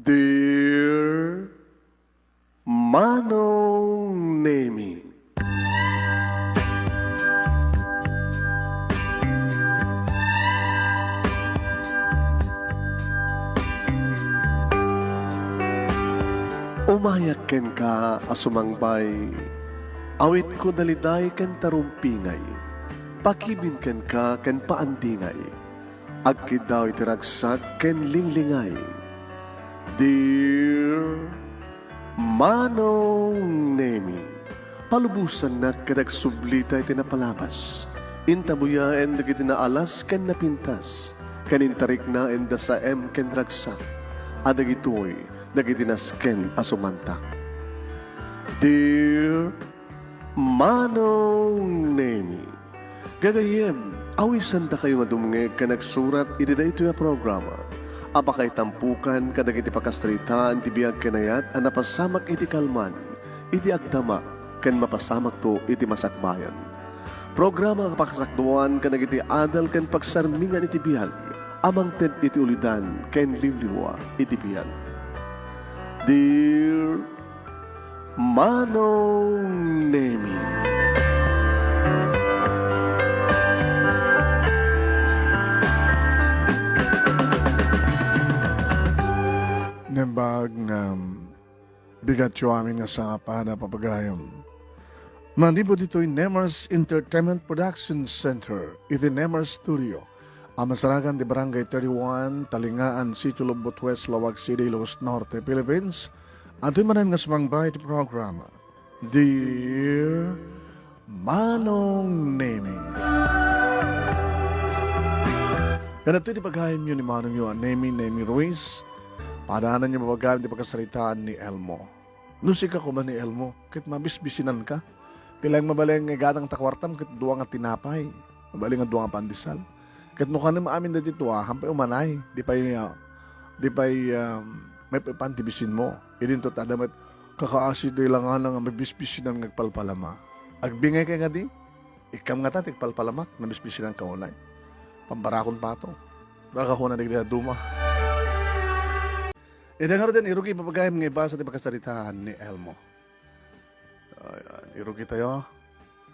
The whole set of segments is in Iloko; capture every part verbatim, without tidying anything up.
Dear Manong Nemi. Umayak kenka a sumangbay, awitko daliday ken tarumpingay, pakibin kenka ken paandingay. Agkiddaw iti ragsak ken linglingay. Dear Manong Nemi, palubosannak ket agsublita iti napalabas. Intabuyaen dagiti naalas ken napintas, ken intariknaen da saem ken ragsak, a dagitoy dagiti nasken a sumantak. Dear Manong Nemi. Gagayyem, awisandakayo nga dumngeg ken agsurat iti daytoy a programa a pakaitampukan kadagiti pakasaritaan ti biag ken ayat a napasamak iti kalman, iti agdama, ken mapasamakto iti masakbayan. Programa a pakasakduan kadagiti adal ken pagsarmingan iti biag a mangted iti ulidan ken liwliwa iti biag. Dear Manong Nemi. Nembag nga bigatyo amin nga sangapada, papagayam. Manipud ditoy Nemers Entertainment Production Center, iti Nemers Studio, a masarakan ti Barangay thirty-one, Talingaan, Sitio Lobbot West, Laoag City, Ilocos Norte, Philippines, adtoy manen nga sumangbay iti programa. Dear Manong Nemi. Kadagitoy ti pagayamyo ni Manongyo a Nemi, Nemi Ruiz. Padaananyo mapagayam ti pakasaritaan ni Elmo. No sika koma ni Elmo, ket mabisbisinanka. Ti laeng mabalin nga igatang ta kuartam ket dua nga tinapay. Mabalin nga dua nga pandesal. Ket no kanem amin dagiti dua, haanpay umanay, di pay, ah, di pay, um, maipan ti bisinmo. Idinto ta adda met kakaasi ti langana nga mabisbisinan nga agpalpalama. Agbingayka ngadi? Ikkam ngata ti agpalpalamak, nabisbisinanka unay. Pambarakon pato. Ragahona dagiti dadduma. Ida ngaruden, irugi papagayam nga ibasa ti pakasaritaan ni Elmo. Ayan, irugitayo.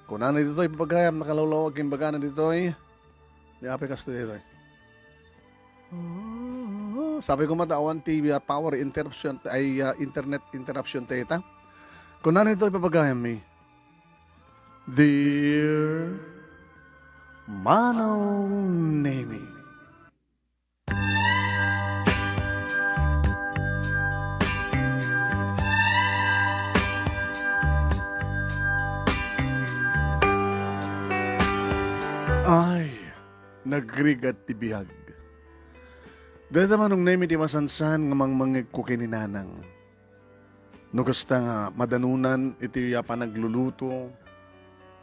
Kunana ditoy, papagayam, nakalawlawag imbagana ditoy. Ni apay kastoy ditoy. Ah, sabi ko mata, awan ti, ah, power interruption, ay, ah, internet interruption tayo ita. Kunana ditoy, papagayam mi. Dear Manong Nemi. Ay, nagrigat ti biag. Dayta Manong Nemi ti masansan nga mangmangngegko ken ni Nanang. No kasta nga madanunan iti a panagluluto,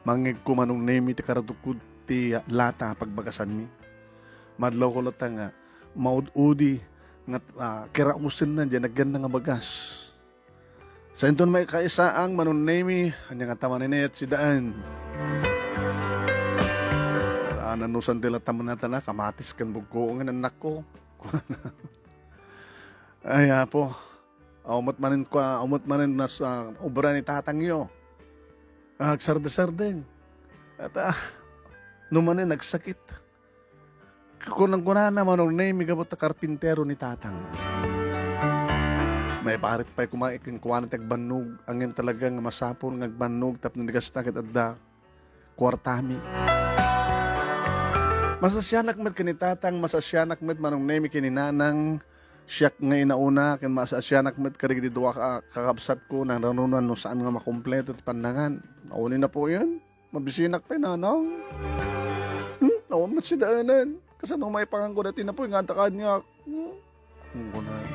mangngegko Manong Nemi ti karadukod ti lata a pagbagasanmi. Madlawko latta nga maud-udi nga, ah, kiraosenna diay nagyanna nga bagas. Sainton maikaisaang Manong Nemi, ania ngata manen ti sidaen? Ah, nanusan ti latta met natana, kamatis ken bugkoen, annakko. Ay, Apo. Awan met manen kua-, awan met manen nas-, ah, obra ni tatangyo. Ah, agsardesardeng. At, ah, no manen nagsakit. Kunkunana Manong Nemi gapu ta karpintero ni tatang. Maiparit pay koma kenkuana ti agbannog, ngem talaga nga masapul nga agbannog tapno di kasta ket adda kuartami. Masasianak met ken ni tatang, masasianak met Manong Nemi ken ni nanang, siak nga inauna, ken masasianak met kadagiti dua ka kakabsatko, nangranona no saan nga makompleto ti pannangan. Awan ni napuyen, mabisinak pay nanang. Hmm, awan met sidaenan. Kasano maipanganko daytoy napuy nga adda kaniak? Hmm? Kunkunana.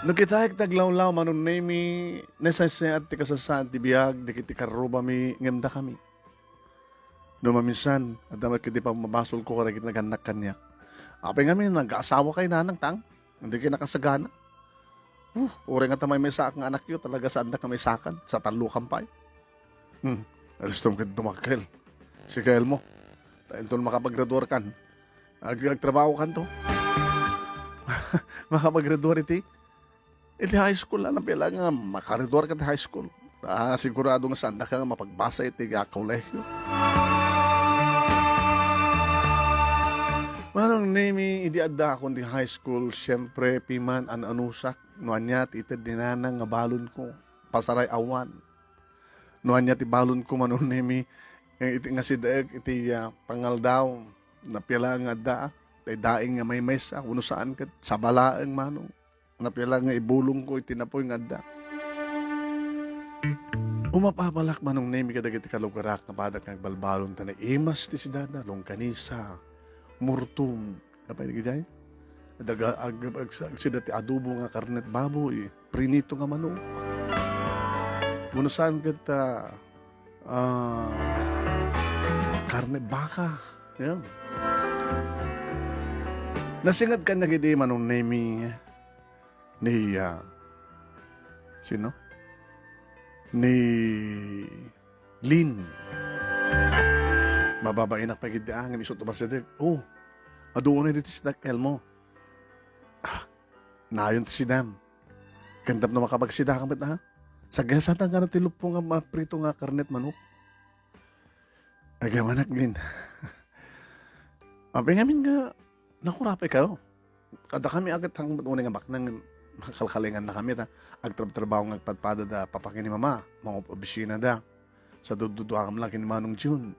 No kitaek ti aglawlaw, Manong Nemi, nasaysayat ti kasasaan ti biag dagiti karrubami ngem dakami. No maminsan, adda met ketdi pammabasolko kadagiti nagannak kaniak. Apay ngamin, nag-aasawakay nanang tang? Dikay nakasagana. Huh, uray ngata maymaysaak nga anakyo, talaga saandak nga maysakan, sa tallokan pay. Hmm, alistom ket dumakkel. Sika, Elmo, ta inton makapagraduarkan, Ag-, agtrabaho kanto. Makapag-graduate iti, iti high school, alam pila nga makagraduate ka ti high school. Ah, sigurado nga saan ka nga mapagbasa iti, ah, kolehiyo. Manong Nemi, idi adda akon ti high school, siyempre, piman, an-anusak, no ania ti ited ni nanang nga balon ko, pasaray awan. No ania ti balon ko, Manong Nemi, eh, iti nga sidaek iti, ah, pangaldaw, napila nga adda, tay daing nga maymaysa, wenno saan ket sabalaeng, Manong. Napila nga ibulong ko iti napoy nga adda. Umapabalak, Manong Nemi, kadagiti kalugarak nga padak nga agbalbalon, ta naimas ti sidada, longganisa, murtum, apay dagiti ay? Daga-, ag-, ag-, agsida ti adobo nga karnet baboy, prinito nga manok. Wenno saan ket, ah, ah, karne baka. Yan. Nasinged kaniak idi, Manong Nemi, ni, ah, sino? Ni Lin. Mababainak pay ket di angin, isu to bassit. Oh, adu unay ditoy sidaek, Elmo. Ah, nayon ti sidam. Ken tapno makapagsidakam ket, ha? Sagasatan nga ti luppo nga maprito nga karnet manok. Agamanak, Lin. Apay ngamin nga nakurapay kayo? Kada kami agat hanggang unay nga baknang kalkalingan na kami, ta agtrabtrabaho nga agpadpada da papa ken ni mama, mga opisina da. Sa dududuakam lang ken ni Manong Jun.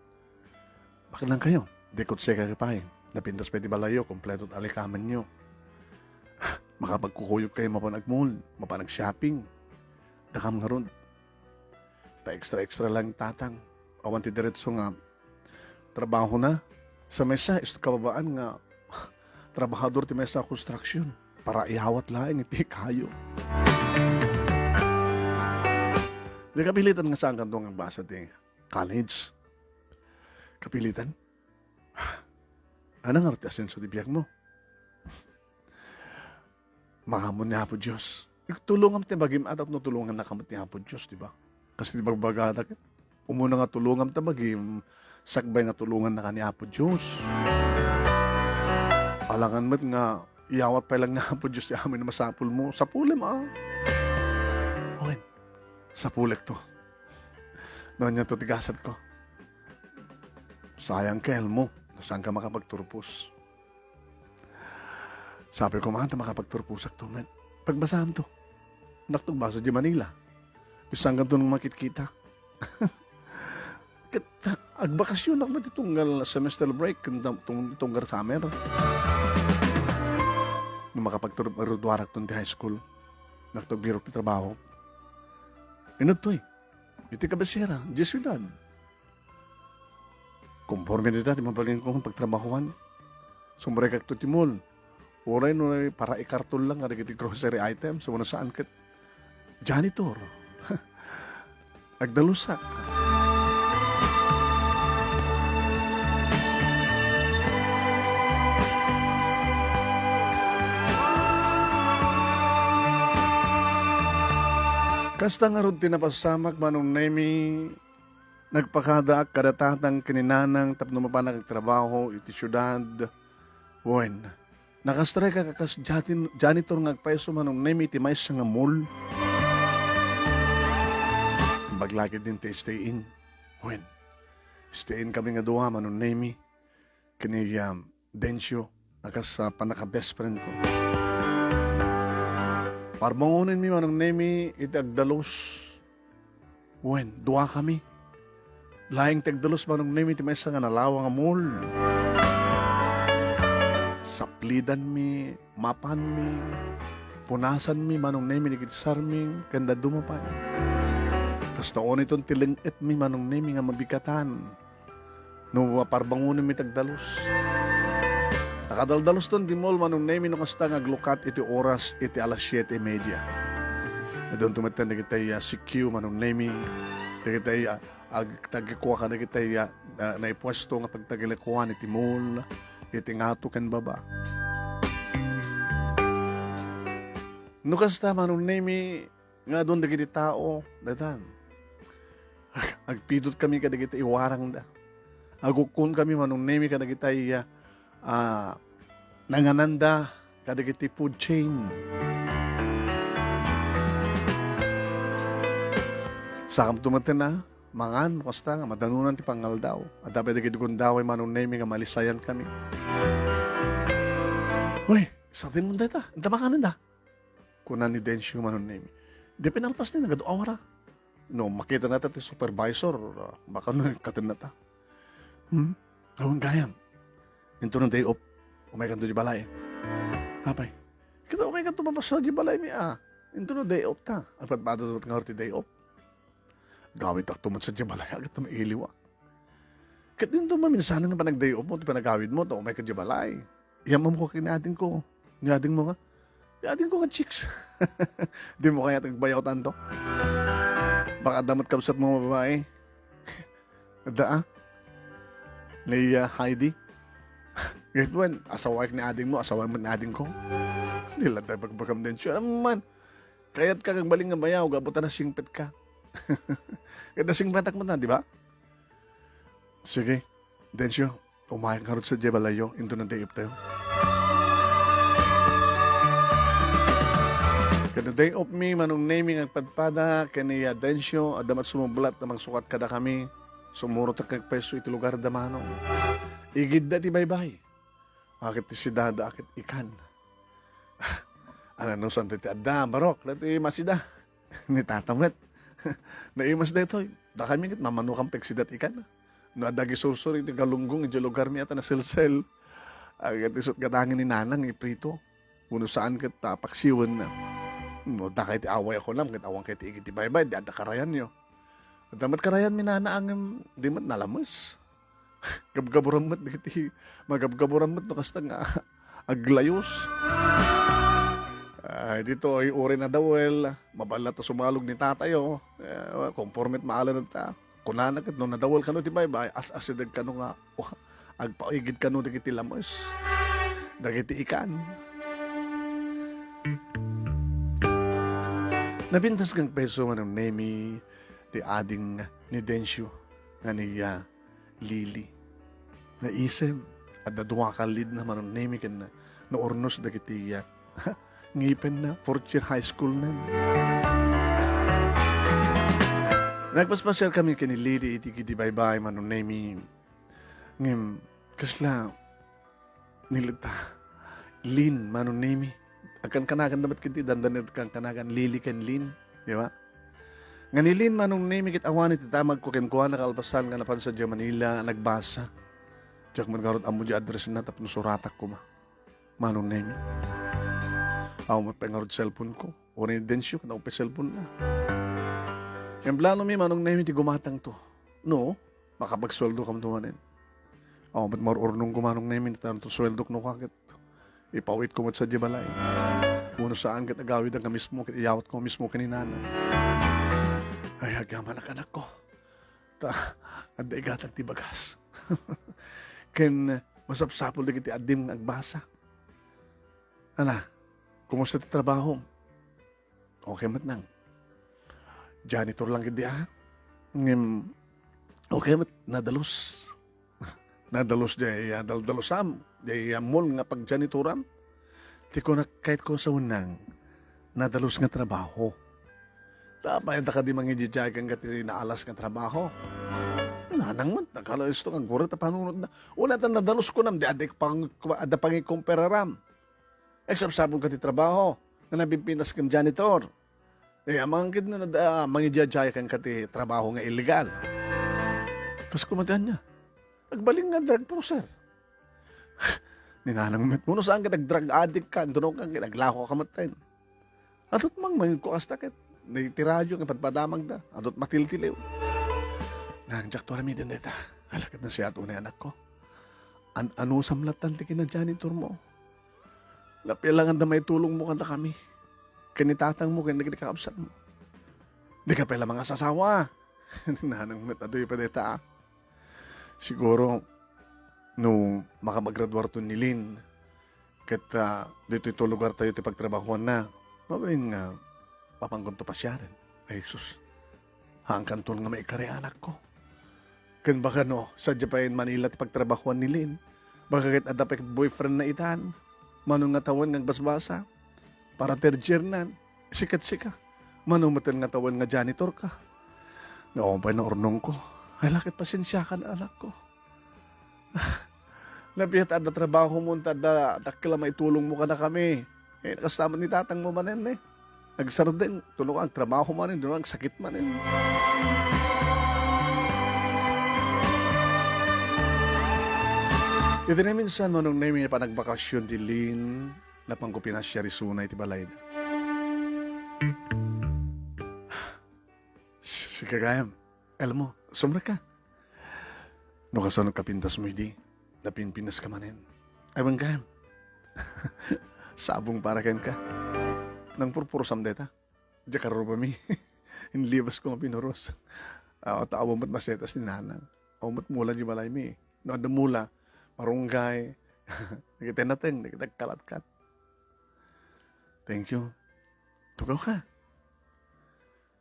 Baknang kayo, di kutseka kayo pay. Napintas pay ti balayyo, kompleto ti alikamenyo. Makapagkukuyog kayo mapan agmall, mapan ag-shopping. Dakam ngarud, pa-extra-extra lang tatang. Awan ti diretso nga trabaho na. Sa maysa, isu ti kababaan nga trabahador ti maysa a construction. Para iyawat laeng iti kayo. Di kapilitan nga saan kanto nga agbasa ti college. Kapilitan? Ano nga ti asenso ti biag mo? Mangamon ni Apo Dios. Tulongam ti bagim, adda no tulongan na kamot ni Apo Dios, di ba? Kasi di bagbaga na ket, umuna nga tulongam ti bagim, sakbay nga tulongan na ka ni Apo Dios. Alangan met nga, iyawat pay lang ni Apo Dios ti amin masapul mo. Sapulem, ah. Awen, sapulek to. No, anya to ti gasat ko. Sayang kel mo, no saan ka makapagturpos. Sabi ko, "Man, ta makapagturposak to, met. Pagbasam to. Naktugbasa di Manila. Bisan ka to nang makitkita." Ket, agbakasyon ako met itunggal semester break, ken tam-, tung-, itunggal summer. No makapagtur-, ruduarak ton ti high school. Naktugbirok ti trabaho. Inod to eh. Iti kabisera, di siudad. Konforme dita ti mabalin ko nga pagtrabahuan. Sumrekak to ti mall. Uray no para ikarton lang nga dagiti grocery items, wenno saan ket janitor. Agdalusak. Kasta ngarud ti napasamak, Manong Nemi, nagpakadaak kada tatang ken ni nanang tapno mapanak agtrabaho iti siudad. Wen, nakastrike a kas jatin-, janitor nga agpayso, Manong Nemi, iti maysa nga mall. Baglakid din ti stay in. Wen, stay in kami nga dua, Manong Nemi. Ken ni, um, Dencio, a kas, ah, panaka-best friend ko. Parbangonenmi, Manong Nemi, iti agdalus. Wen, dua kami. Laeng ti agdalus, Manong Nemi, ti maysa nga nalawa nga mall. Saplidanmi, mapanmi, punasanmi, Manong Nemi, dagiti sarming, ken dadduma pay. Kasta unay ton ti leng-etmi, Manong Nemi, nga mabikatan. No, parbangonenmi ti agdalus. Nakadaldalus ton di mall, Manong Nemi, no kasta nga aglukat iti oras iti alas siete y media. Adun tumetten dagiti, ah, C Q, Manong Nemi. Dagiti, ah, agtagikua kadagiti, ah, ah, naipuesto nga pagtagilikuan iti mall, iti ngato ken baba. No kasta, Manong Nemi, nga adun dagiti tao, daytan. Agpidot kami kadagiti iwarangda. Agukkon kami, Manong Nemi, kadagiti, ah, ah, nangananda kadagiti food chain. Sakamto met a mangan, kasta nga madanunan ti pangaldaw. Adda pay dagiti gundaway, Manong Nemi, nga malisayan kami. "Uy, satin mo dayta, anta makananda?" kuna ni Dencio, Manong Nemi. Di pinalpas ni nagadu awara. No makita nata ti supervisor, ah, baka no katen nata. Hmm? Awan gayam. Into no day off, umay kanto di balay. Apay. Kita umay kanto mapaswa di balay mi, ah. Into no day off ta. Agpadpadot nga ti day off. Gawid takto met sa di balay, agta mailiwak. Ket dinto maminsan nga panag-day off mo, ti panagawid mo, ta umay ka di balay. Yammam ko ken ni ading ko. Ni ading mo nga, ni ading ko nga chicks. Di mo kaya tagbayaw tanto? Baka adda met kabsat mo nga babae. Adda, ah? Leia, Heidi. Ket wen, asawaek ni ading mo, asawaek met ni ading ko. Di lang tayo pagbagam din. Sure man. Kayat ka kag balin nga bayaw, gapu ta nasingpet ka. Ket nasingpetak met na, di ba? Sige, Dencio, umayak ngarud sa di balayyo, into na day off tayo. Kada day off mi, Manong Nemi nga agpadpada, ken ni Dencio, adda met sumublat a mangsukat kadakami, sumurot a kagpayso iti lugar da Manong. Igidda ti baybay. Aket ti sidada, aket ikan. Ano, no, saan ti adda, barok, dati masida. Ni tata met. Naimas daytoy. Dakami ket mamanukan pagsidat ikan. No adda agisursur iti galunggong iti lugar mi ata naselsel. Agat isut gadangen ni nanang iprito. Wenno saan ket ta paksiwenna. No dakay ti away a kunam ket awan kay ti igid ti baybay, di adda karayanyo. Adda met karayan mi nana ngem di met nalames. Gabgaburan met dagiti, magabgaburan met no kasta nga aglayos. Ay, ditoy, uray nadawel, maballat a sumalog ni tatayo. Eh, konforme ti maalan ta. Kunana ket no nadawel kano ti baybay, as-asideg kano nga, oh, agpaigid kano dagiti lames. Dagiti ikan. Napintas nga agpayso, Manong Nemi, ti ading ni Dencio nga ni, ah, Lily. Naisem, adda dua ka lead na, Manong Nemi, ken naurnos dagiti, ah, ngipenna, fourth year high school na. Nagpaspasiar kami ken ni Lily iti, iti baybay, Manong Nemi. Ngem, kasla, nilita. Lin, Manong Nemi. Agkankanagan da met ket ti dandan iti kankanagan, Lily ken Lin, di ba? Nga ni Lin, Manong Nemi, ket awan iti damagko kenkuana kalpasan nga napan sadiay Manila, nagbasa. Diak met ngarud ammo di address na tapno suratak koma, Manong Nemi. Awan met pay ngarud cellphone ko. Uray ni Dencio, ket awan pay cellphone na. Ngem plano mi, Manong Nemi, ti gumatang to. No, makapagsueldo kam to manen. Awan met marurnong ko, Manong Nemi, ta no sueldok no ka ket ipawit ko met sadiay balay. Wenno saan ket agawid nga mismo ket iyawat ko mismo ken ni nana. Ay, agyamanak, anakko. Ta, adda igatang ti bagas. Ken masapsapul dagiti addim nga agbasa. Ala, kumusta ti trabahom? Okay met nang. Janitor lang gidi, ah. Ngem, okay met, nadalus. Nadalus jay, ah, daldalus-am, jay, ah, mall nga pagjanitoram. Ti kunak, kayat ko sa unang, nadalus nga trabaho. Tapay, anta kadi mangididiay ken kati naalas nga trabaho. Nanang met, nakalasto nga gura ta panunot na. Una ta nadalus ko nam, di adda pang-, adda pangikumpararam. Agsapsapul ka ti trabaho nga nabinpinas ken janitor. Eh, amangan ket no, ah, mangidiadiay ken ka ti trabaho nga illegal. Kas kumatian niya, agbalin nga drug pusher. Ni nanang met, wenno saan ket ag-drug addict ka, duno ka ket aglako ka met ten. Adut mang mangigko kasta ket, ni ti radyo nga padpadamagda, adut matiltiliw. Nang diak to aramiden dayta. Ala ket nasiat unay anakko. An-anusam lattan ti kinajanitor mo. Lapia lang anda maitulong mo kadakami. Ken ni tatang mo, ken dagiti kakabsat mo. Di ka pay la mangasasawa. Nanang met, aduy pa dayta, ah. Siguro, no makapagraduar to ni Lin, ket, ah, ditoy to lugar tayo ti pagtrabahuanna, mabalin nga mapangon to pasiaren. Ay, sus. Haankanton nga maikari anakko. Ken baka no, sadja pay Manila ti pagtrabahuan ni Lin. Baka ket adda pay ket boyfriend na itan. Mano nga tawen nga agbasbasa? Para third year nan. Sika ket sika. Mano met nga tawen nga janitor ka? Nga awan pay naurnongko. Ay, la ket pasensiakan, anakko. Napiat adda trabaho mo, ta adda dakkel a maitulong mo kadakami. Eh, kasta met ni tatang mo manen, eh. Nagsardeng, tulo ka, agtrabaho manen, tulo ka, agsakit manen. Iti naminsan, Manong Nemi, panagbakasyon ti Lin, napanko pinasiar isuna iti balayda. Sika gayam, Elmo, sumrek ka. No kasano kapintas mo idi, napinpinas ka manen. Ay, bang gayam. Sabong para kenka. Nang purpursam deta. Diak karrubami. Inlibas ko nga pinuros. Ah, ta awan met masetas ni nanang. Awan met mula di balay mi. No adda mula, marunggay. Dagiti nateng, dagiti agkalatkat. Thank you. Tugaw ka.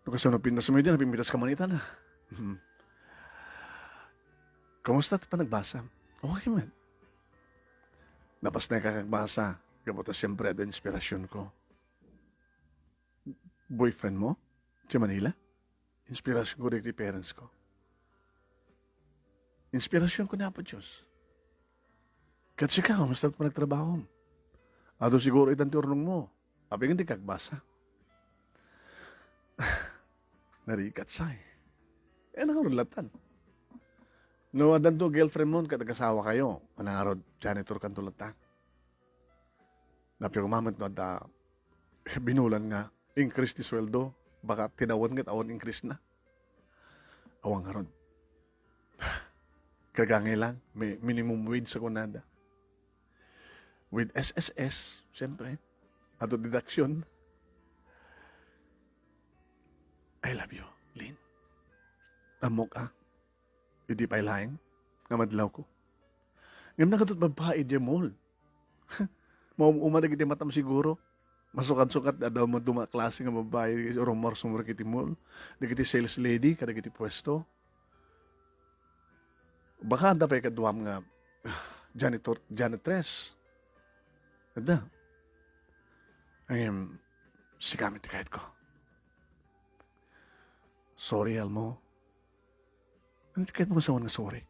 No kasano pintas mo idi, napinpitas ka man ita na. Hmm. Kumusta ti panagbasa? Okay man. Napasnek ka agbasa. Gapu ta siyempre, adda inspirasyon ko. Boyfriend mo? Ti Manila? Inspirasyon ko dagiti parents ko. Inspirasyon ko ni Apo Dios. Ket sika, kumusta ti panagtrabahom? Adu siguro itan ti urnong mo. Apay ngem di ka agbasa? Narigat say. Eh, nangarod latan. No, addanto girlfriend mo, ket agasawa kayo. Nangarod, janitor kanto latan. Napigumamit no adda binulan nga increase ti sueldo, baka tinawen ket awan increase na. Awan ngarud. Gagangay lang, mi-, minimum wage sa kunada. With S S S, siyempre, ato deduction. I love you, Lin. Ammok, ah. Idi pay laeng nga madlawko. Ngem nagadu ti babbai idiay mall. Maum-uma dagiti matam siguro. Masukat-sukat, adda met duma a klase nga babbai, rumor-sumrek iti mall. Dagiti sales lady kadagiti puesto. Baka adda pay kaduam nga janitor, janitress. Adda. Ngem, sika met ti kayatko. Sorry, Elmo. Ania ti kayatmo nga sawen nga sorry?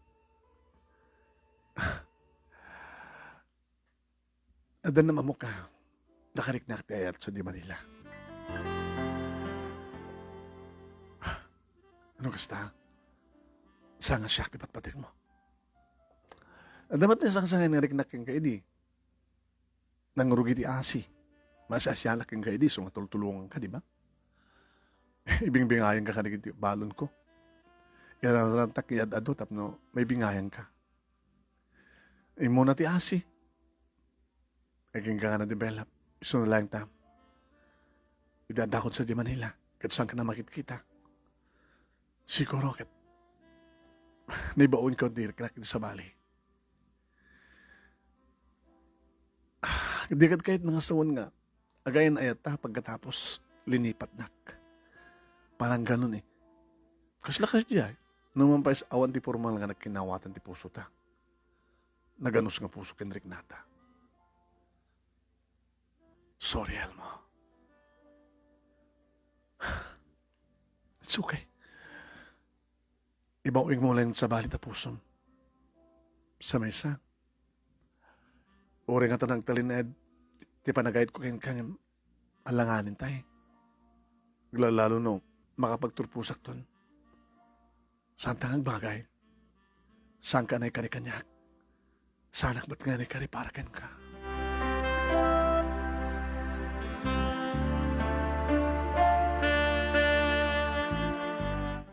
Adda namamok a nakariknak ti ayat sadiay Manila. Ano kasta? Saan nga siak ti patpatekmo? Adda met ni sangsangay nga riknak kenka idi. Nangrugi ti asi. Maasiasianak kenka idi, isu nga tultulonganka, di ba? Ibingbingayanka kadagiti balonko. Irarantak ti ad-adu tapno maibingayanka. Immuna ti asi. Agingga nga na-develop. Isu na laeng ta. Idi addakon sadiay Manila, ket saanka a makitkita. Siguro ket naibaonka ti riknak iti sabali. Ah, di ket kayatna nga sawen nga agayan-ayatta pagkatapos linipatnak. Parang ganun eh. Kasla kasdiay, no man pay awan ti pormal nga nagkinawatan ti pusota. Naganus nga puso ken riknata. Sorry, Elmo. It's okay. Ibaw-ing mo lang sabali ta pusom. Sa maysa, uray ngata nagtalinaed ti panagayat ko kenka ngem alanganin tay. Aglalalo no makapagturposak ton. Saanta nga agbagay. Saanka a naikari kaniak. Saanak met nga naikari para kenka.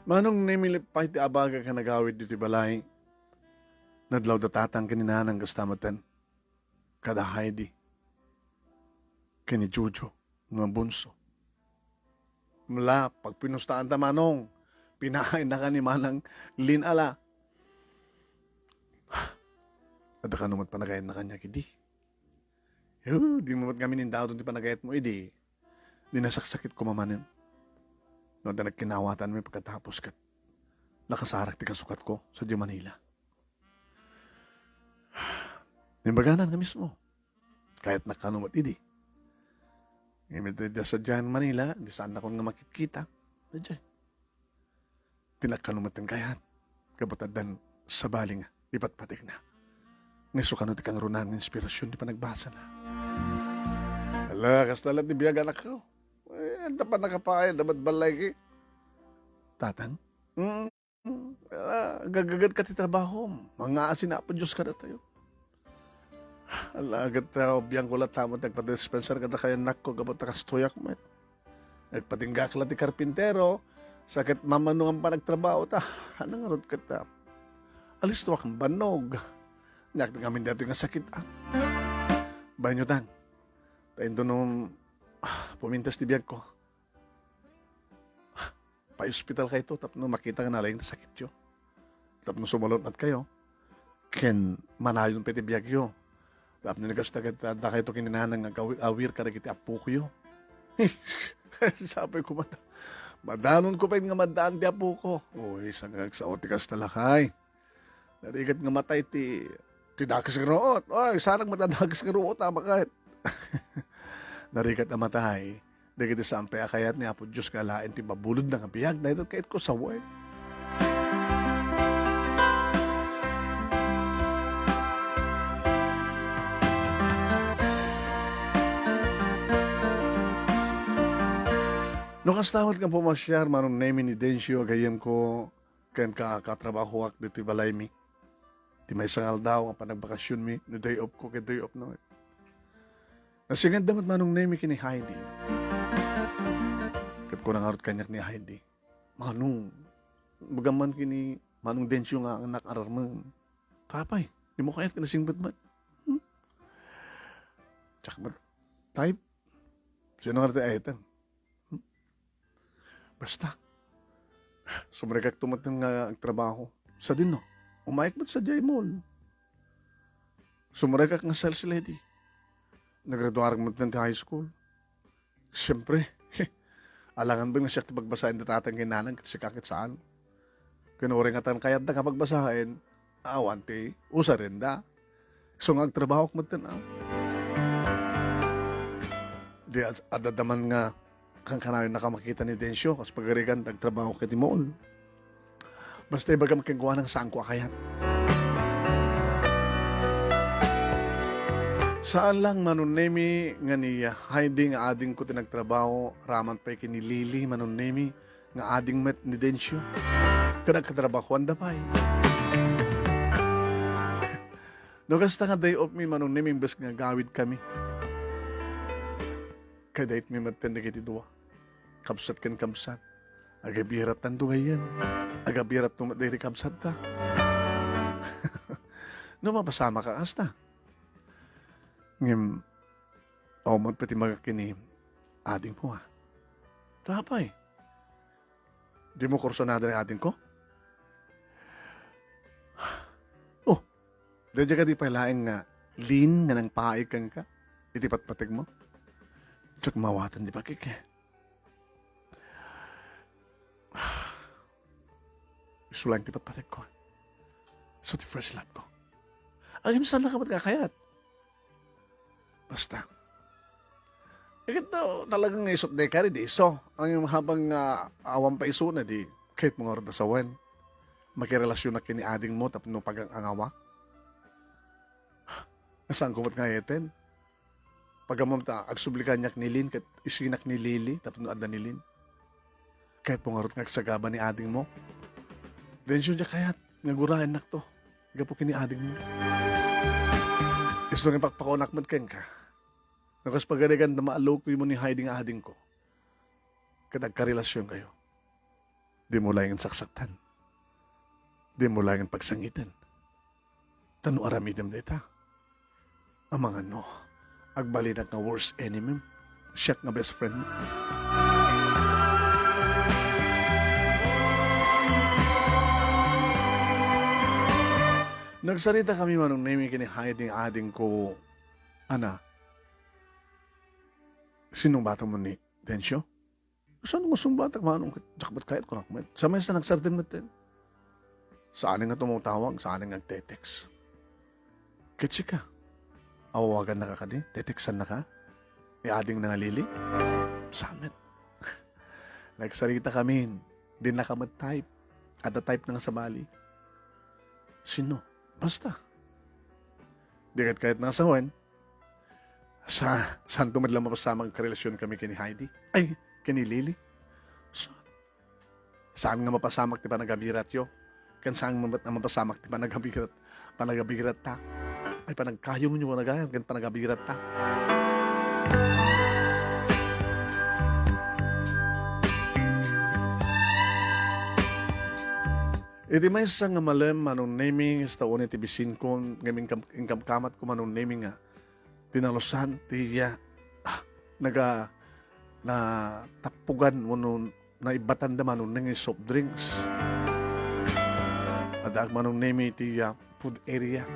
Manong Nemi, pay ti abaga ken agawid ditoy balay. Nadlaw da tatang ken ni nanang kasta meten. Kada Heidi. Ken ni Jojo nga bunso. Mla, pagpinustaanta, Manong. Pinaayannaka ni Manang Lin a la. Adda kano met panagayatna kaniak idi? Yo, di mo met ngamin indawton ti panagayatmo idi. Di nasaksakit ko manen. No adda nagkinawatanmi pagkatapos ket nakasarak ti kasukatko sadiay Manila. Imbaganan nga mismo. Kayatnak kano met idi. Ngem iti sadiay Manila, di saannakon nga makitkita. Sadiay. Ti nakkano met ti kayat. Gapu ta addan sabali nga ipatpategna. Nga isu kano ti kangrunaan nga inspirasyon ti panagbasana. Ala, kasta la ti biag, anakko. Eh, adda pannakapaay, adda met ballayki. Tatang? Mm. Ah, agagagad ka ti trabahom. Mangngaasin Apo Dios kadatayo. Ala, ket, ah, biangko latta met ti agpadispensar kadakayo, anakko, gapu ta kastoyak met. Agpatinggak la ti karpintero, sa ket mamano nga panagtrabaho ta. Ano ngarud ket, ah, alistoak nga bannog. Nia ti ngamin daytoy nga sakit, ah. Bainyo, Tang. Ta inton, ah, pumintas ti biagko. Paiospitalkayto tapno makita nga nalaing ti sakityo. Tapno sumalun-atkayo ken manayon pay ti biagyo. Tapno ni kasta ket addakayto ken ni Nanang nga agawir-awir kadagiti appokoyo. Sapay koma ta, madanonko pay nga maddaan ti appoko. Uy, saan nga agsao ti kasta, lakay? Narigat nga matay ti, ti dakes nga ruot. Ay, sanak met a dakes nga ruot, ama ket. Narigat a matay dagiti saan pay a kayat ni Apo Dios nga alaen ti mabulodna nga biag, daytoy kayatko sawen. No kasta met nga pumasiar, Manong Nemi, ni Dencio, gayyemko, ken ka-, katrabahoak ditoy balaymi. Ti maysa nga aldaw nga panagbakasionmi, no day off ko ket day off na. Nasingedda met Manong Nemi ken ni Heidi. Ket kuna ngarud kaniak ni Heidi, "Manong, ibagam man ken ni Manong Dencio nga annak ararmen." "Apay, dimo kayat nga nasingpet met?" Hmm? Diak met type. Sino nga ti item? Hmm? Basta, sumrekakto met nga agtrabaho. Sadino, umayek met sadiay mall. Sumrekak nga sales lady. Nagraduarek met ti high school. Siyempre, alangan ben nga siak ti pagbasaen da tatang ken nanang ket sika ket saan. Ken uray ngatan kayatda nga pagbasaen, awan ti usarenda. Isu nga agtrabahok metten, a. Di ad-, adda man nga kankanayon a makita ni Dencio, kas pagarigan, agtrabaho ket ti mall. Basta ibagam kenkuana nga saanko a kayat. Saan lang, Manong Nemi, nga ni Heidi nga adingko ti nagtrabaho, raman pay ken ni Lily, Manong Nemi, nga ading met ni Dencio. Ket agkatrabahoanda pay. No kasta nga day off mi, Manong Nemi, imbes nga agawidkami, kadaytmi metten dagiti dua. Kabsat ken kabsat. Agabirattan do gayem. Agabiratto met daydi kabsatta. No mapasamak a kasta. Ngem, awan met pay ti maga ken ni adingmo, a. Ta apay? Dimo kursunada ni adingko? Oh, daydiay kadi pay laeng nga lean nga nangpaay kenka iti patpategmo? Diak maawatan ti pakik-, Isu laeng ti patpategko. Isu ti first love ko. Ngem saannaka met nga kayat. Basta. Iket daw talaga nga isut dayta kari, di isu. Ngem habang nga awan pay isuna, di kayatmo ngarud a sawen. Makirelasionak ken ni adingmo tapno pagang-angawak. Nga saanko met nga ayten. Pagammom ta agsubli kaniak ni Lin ket isinak ni Lily tapno adda ni Lin. Kayatmo ngarud nga agsagaba ni adingmo? Dencio, diak kayat nga guraennakto gapu ken ni adingmo. Isu nga ipakpakunak met kenka. No kas pagarigan ta maalokoymo ni Heidi nga adingko ket agkarelasionkayo. Dimo laengen saksaktan. Dimo laengen pagsangiten. Ta no aramidem dayta, amangan no, agbalinak nga worst enemy, siak nga best friend mo. Nagsarita kami, Manong Nemi, ken ni Heidi nga adingko, ana, sinungbatanmo ni Dencio? Saan nga sungbatak, Manong? Diak met kayat, kunak met. Sa maysa nagsardeng metten. Saan nga tumutawag, saan nga agte-text. Ket sika, Awawagannaka kadi? Tetextannaka? Ni adingna nga Lily? Saan met. Nagsarita kami. Dinaka met type. Adda typena nga sabali. Sino? Basta. Di ket kayatna nga sawen. Sa, saanto met la mapasamak ti karelasionkami ken ni Heidi? Ay, ken ni Lily? Sa, saan nga mapasamak ti panagabiratyo? Ken saan nga mapasamak ti panagabirat, panagabiratta? Ay, panagkayumyo, panagayam, ken panagabiratta. Iti maysa nga malem, Manong Nemi, kasta wen iti bisinko, ngem inkam-, inkamkamatko, Manong Nemi, nga dinalusan ti, ah, naga-, natappugan wenno naibbatanda, Manong Nemi, soft drinks. Addaak, Manong Nemi, iti, ah, food area.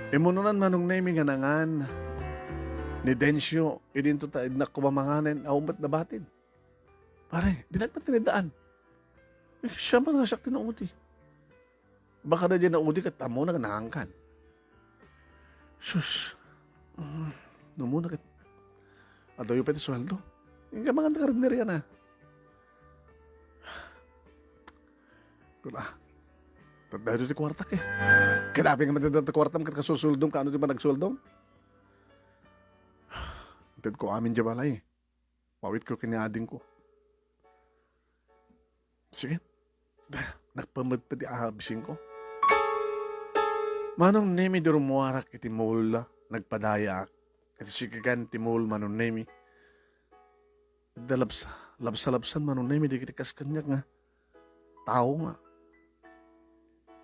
Imununan, Manong Nemi, nga nangan ni Dencio, idinto ta, idnak kumamanganen, awan met nabatin. Pare, dinak met tiniddaan. Eh, siya man nga siak ti naudi. Baka na di naudi ket ammona nga nangankan. Sus. Mm, namuna ket. Adayo pay ti sueldo. Inka mangan karinderya na. Kuna. Taddayo ti kuartak eh. Kadapi nga man ti kuartam ket kasusueldom, kaano ti panagsueldom? Intedko amin diay balay. Mawitko ken ni adingko. Sige. Nakpamedped ti abisinko. Manong Nemi, di rummuarak iti mall, nagpadayaak. Iti sikigan ti mall, Manong Nemi. Adda labs-, labsa-labsan, Manong Nemi, dagiti kas kaniak nga tao nga.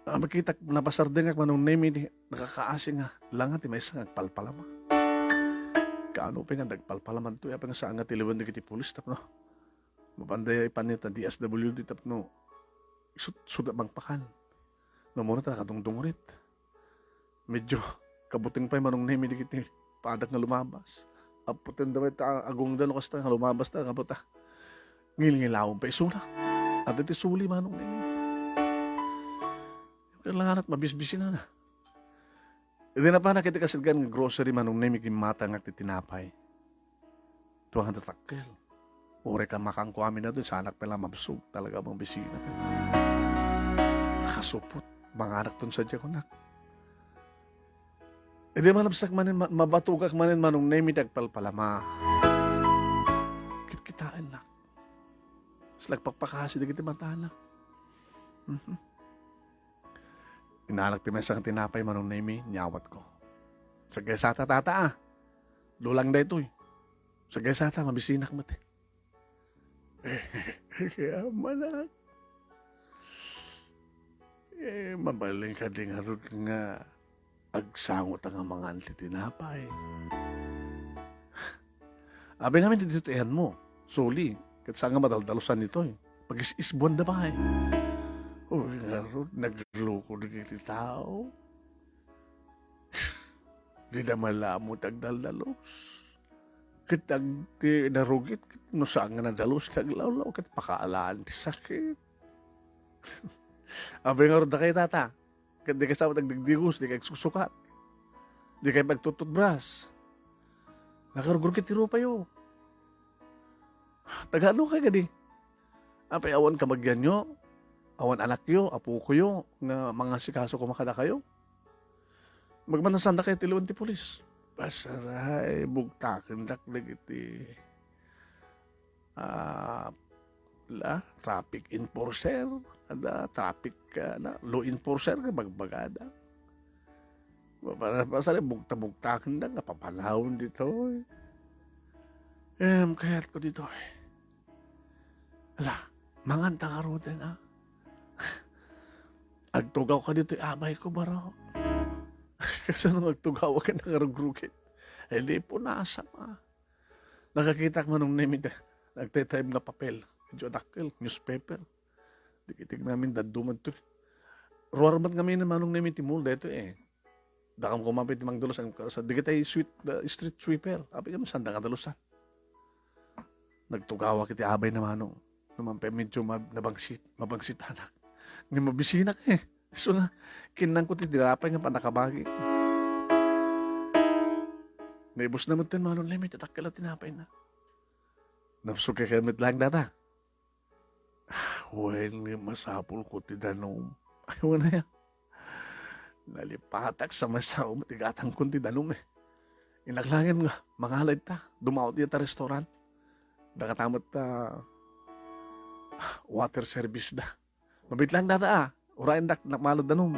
Ah, makitak, napasardengak, Manong Nemi, di nakakaasi nga langa ti maysa nga agpalpalama. Kaano pay nga dagpalpalaman to, apay nga saan nga tiliwen dagiti pulis tapno mapanda ipan ita D S W D tapno isut-, suda mangpakan. Namuna ta nakadungdungurit. Medyo kabuteng pay, Manong Nemi, dagiti padak nga lumabas. Apo ten daway ta agungda no kasta nga lumabas ta, kabuta. Ngilngilawen pay isuna. Adda ti suli, Manong Nemi. Kailangan at mabisbisinana. Idi napanak iti kasidgan nga grocery, Manong Nemi, gimmatangak ti tinapay. Tuang dakkel. Uray ka makanko amin na doon, sanak pala mabsog. Talaga bang bisina ka? Nakasupot. Manganak ton sa diakonak. Idi malabsak manen, ma-, mabatugak manen, Manong Nemi, ti agpalpalama. Kitkitaennak. Sulagpakpakasi dagiti matana. Mhm. Inalak ti maysa nga tinapay, Manong Nemi, nyawatko. Saggaysata, tata, ah. Dulang daytoy. Saggaysata, mabisinak met. Kaya manak. Eh, mabalin ka di ngarud nga agsango ta nga mangan ti tinapay. Abi ngamin ti ditoy iyanmo. Suli, ket saan nga madaldalusan ditoy. Pagis-isbuan da pay. Uy, ngarud, nagloko dagiti tao. Di da malamo ti agdaldalos. Ket ag-, ti narugit, no saan nga nadalus ti aglawlaw, ket pakaalaan ti sakit. Abi ngarud dakay, tata. Ket di kay sa agdigdigos, di kay agsusukat. Di kay pagtututbras. Nakarugrugi ti rupayo. Taga ano kay kadi? Apay awan kabagianyo? Awan anakyo, apokoyo, nga mangasikaso koma kadakayo? Magmanasan da kay ti liwen ti pulis. Pasaray, bugtakendak dagiti ah, la, traffic enforcer, ada, traffic, ah, na, law enforcer nga bagbagada. Para, para sa bugta-bugtaken da nga papanawen ditoy. Em, kayat ko ditoy. Ala, mangan ta ngaruden, ah. Agtugaw ka ditoy, abay ko, baro. Kasano nga agtugaw ka na nga rugrugit? Eh, di punasam, ah. Nakakitak, Manong Nemi, da-, nagtaytayab nga papel. Medyo dakkel, newspaper. Di kitik namin, daduma ditoy. Ruar met ngamin, Manong Nemi, ti mall daytoy, eh. Dakam kumapit ti mangdalos, ang, sa, di kitay sweet, da, street sweeper. Apay kami, saan da nga dalusan? Nagtugawak iti abay na, Manong. Naman pay medyo mab-, nabangsit, mabangsitanak. Nga mabisinak, eh. So nga, kinnanko ti tinapay nga panakabagi. Naibusna metten Manong Nemi ti dakkel a tinapayna. Nabsog kay met laeng data. Wen, masapulko ti danum. Ay, wen aya. Nalipatak sa maysa met igatangkon ti danum, eh. Innak laeng nga, mangala ita. Dumawat ita restaurant. Dakata met, ah, water service da. Mabiit laeng data, ah. Urayendak, nakmalad danum.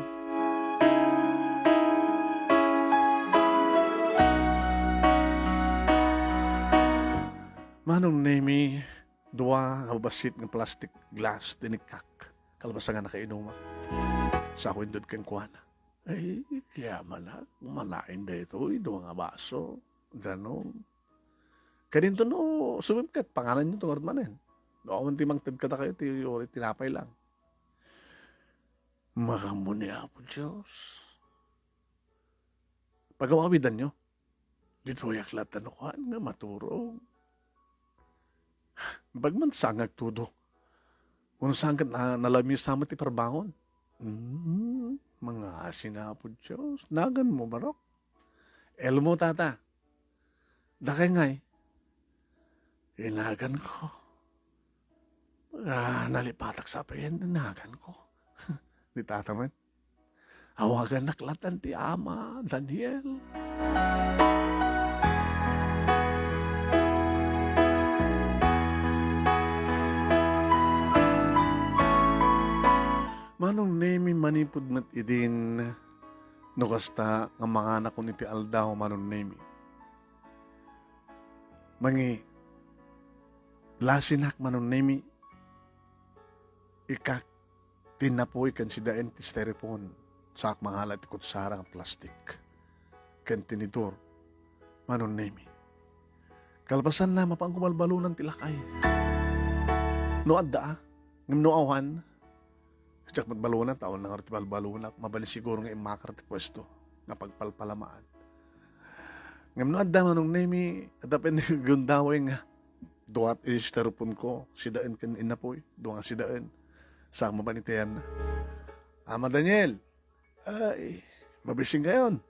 Manong Nemi, dua nga babassit nga plastic glass ti inikkak. Kalpasan nga nakainumak. Sako inted kenkuana. Ay, kayamanak, malain daytoy, dua nga baso. Danum. Kadinto no, sumipket, pangananyo to ngarud manen. No, awan ti mangted kadakayo, ti, uri tinapay lang. Makammo ni Apo Dios. Pagawawidanyo. Ditoyak latta no kuan nga maturog. Bagman saan nga agtudo. Unsaan ket na-, nalamisa met ti parbangon. Hmm, mangasi ni Apo Dios. Naganmo, barok. Elmo, tata. Dakay ngay. Inaganko. Ah, nalipatak sa apayen, inaganko. Ni tata met. Awagannak latan ti ama, Daniel. Manong Nemi, manipud met idin, no kasta nga manganakon iti aldaw, Manong Nemi. Mangi-, lasinak, Manong Nemi, ikkak ti innapuy ken sidaen ti styrofoam, saak mangala ti kutsara nga plastik ken tinidor, Manong Nemi. Kalpasanna, mapanko balbalunan ti lakay. No adda, a, ngem no awan, Diak met balona, ta awan na ngarud ti balbalonak, mabalin siguro nga immakar ti puesto nga pagpalpalamaan. Ngem no adda, Manong Nemi, adda pay ni gundaway nga dua ti styrofoam ko, sidaen ken innapuy, dua nga sidaen. Saan mapan itayan na. Ama Daniel, ay, mabising kayon.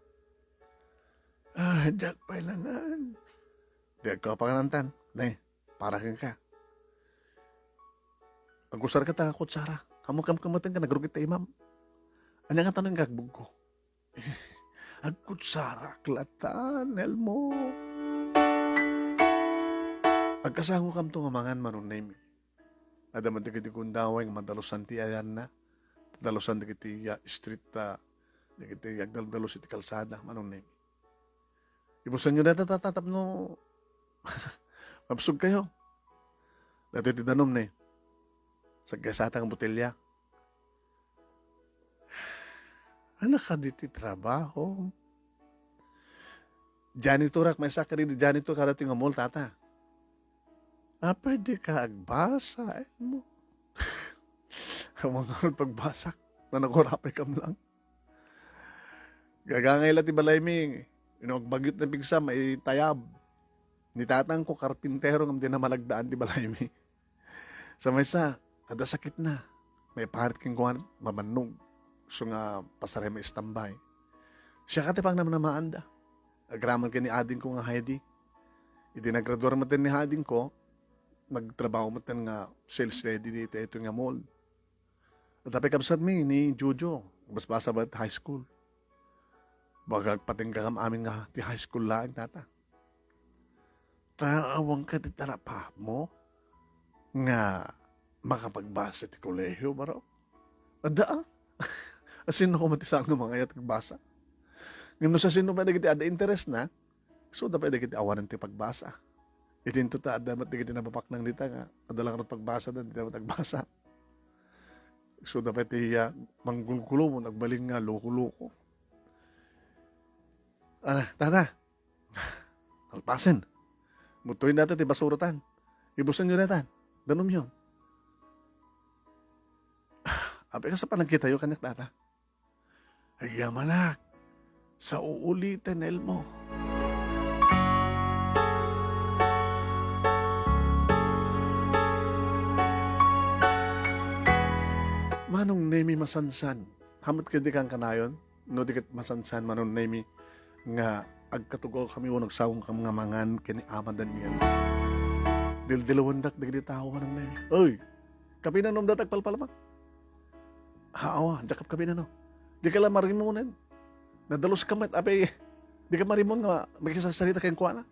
Ah, diak pay langan. Diak ko apanganantan. Ne, Para kenka. Agusarka ta kutsara. Kamkamkamatan ka, nagrugit ta imam. Ania nga tanan nga agbugko? Agkutsarak latan, Elmo. Agkasangokamto nga mangan, Manong Nemi. Adda man dagiti gundaway nga madalusan ti ayanna. Dalusan dagiti, ah, street, ah, dagiti agdaldalus iti kalsada, Manong Nemi. Ibusanyo dayta, tata, tapno mabsog kayo. Daytoy ti danum, ne. Saggasata nga botelya. Ania kadi ti trabaho? Janitorak, maysa kadi janitor kada ti nga mall, tata. Apay dika agbasa, Elmo? Awan ngarud pagbasak. Nanagurapay kam lang. Gagangay la ti balaymi, no agbagyot na pigsa, maitayab. Ni tatangko, karpintero, ngem dina malagdaan ti balaymi. Sa maysa, adda sakitna. Maiparit kenkuana, mabannog. Isu nga, pasarem maistambay. Siak ti pangnamnamaanda. Agraman ken ni adingko nga Heidi. Idi nagraduar met ni adingko, nagtrabaho met nga sales lady ditoy nga mall. Adda pay kabsatmi ni Jojo, basbasa met high school. Baga agpatingga kam amin nga ti high school laeng, tata. Ta awan kadi tarapatmo nga makapagbasa ti kolehio, baro? Adda, a? Asino koma ti saan nga mangayat agbasa? Ngem no sasino pay dagiti adda interes na, isuda pay dagiti awanen ti pagbasa. Idinto ta adda met dagiti nababaknang dita nga adda laeng pagbasa da, dida met agbasa. Isuda pay ti, ah, manggulgulo, agbalin nga loko-loko. Ah, tata. Kalpasen. Muttoyen data ti basuratan. Ibusanyo datan. Danumyo. Apay, kasta panagkitayo kaniak, tata? Agyamanak, sa uuliten, Elmo. Manong Nemi, masansan. Hamet kadi kankanayon, no di ket masansan, Manong Nemi, nga agkatugawkami wenno agsangokami nga mangan ken ni Ama Daniel. Dildilawendak dagiti tao nga nagna-, "Oy, kapinan no adda ti agpalpalama?" "Ha, awa, diak kapinan no." "Dika la marimonen. Nadaluska met, apay, dika marimon nga makisarsarita kenkuana."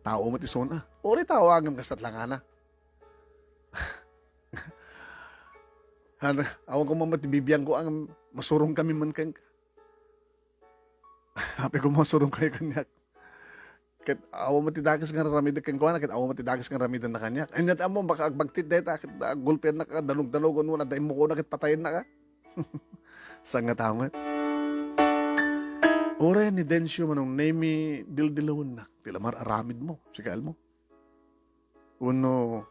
Tao met isuna. Uray tao agem kasta langana. Awan ko man met ti bibiangko a masurongkami man kenka. Apay, koma, masurongkayo kaniak. Ket awan met ti dakes nga aramidek kenkuana, ket awan met ti dakes nga aramidenna kaniak. Ania ti ammom, baka agbagtit dayta, ket aggulpiannak, danog-danogon, wenno adda immukona ket patayennaka. Saan nga tao met. Uray ni Dencio Manong Nemi, dildilawennak. Ti la mar-aramidmo, sika elmo. Wenno,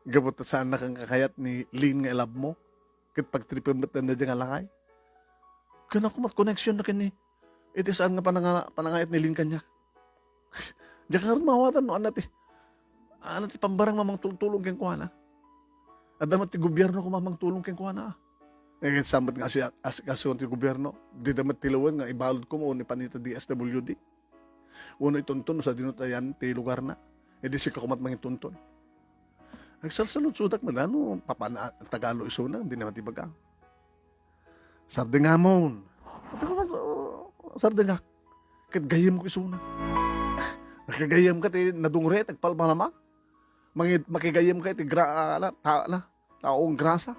gapu ta saannak nga kakayat ni Lin nga ilabmo, ket pagtripen met dayta nga lakay. Ken ako met connection na ken ni, iti saan nga pananga-, panangayat ni Lin kaniak. Diak ngarud maawatan no ania ti, ania ti pambarang mamangtultulong kenkuana. Adda met ti gobierno nga mamangtulong kenkuana. Eh, saan met nga asi-, asikasoen ti gobierno. Dida met ti laeng nga ibalud ko wenno ipan ita D S W D. Wenno itunton no sadino ti ayan ti lugarna. Idi sika koma ti mangitunton. Agsalsaludsodak met, ano, papan-, Tagalog isuna, dina met ibaga. Sardengamon. Sabi ko, "Oh, sardengak." Ket gayyemko isuna. Nakagayyemka ti nadungre, ti agpalpalama. Mangid-, makigayyemka iti gra-, ala, ta-, ala, taong grasa.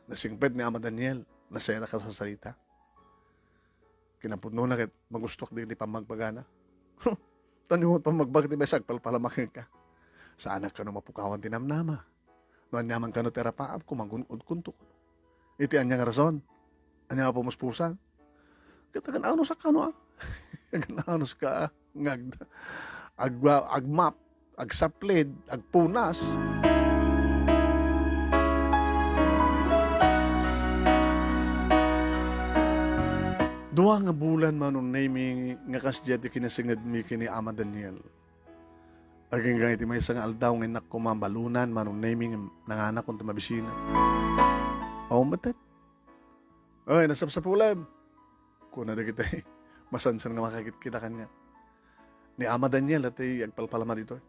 Nasingpet ni Ama Daniel, nasayaat a kasarsarita. Kinapudnona ket magustuak dagiti pammagbagana. Tani met pammagbaga ti maysa agpalpalama kenka. Saanak kano mapukawan ti namnama. No aniaman kano ti arapaap, kumagun-odkonto. Iti ania nga rason? Ania nga pumuspusan? Ket agan-anusak kano, a? Agan-anuska, a? Nga ag-, agwa-, agmap. Agsaplid, agpunas. Dua nga bulan, Manong Nemi, nga kasdiay ti kinasingedmi ken ni Ama Daniel. Agingga iti maysa nga aldaw nga innak koma balunan, Manong Nemi, nga nanganakon ti mabisina. Awan met, "Ay, nasapsapulem," kuna dagiti masansan nga makakitkita kaniak. Ni Ama Daniel, a ti agpalpalama ditoy.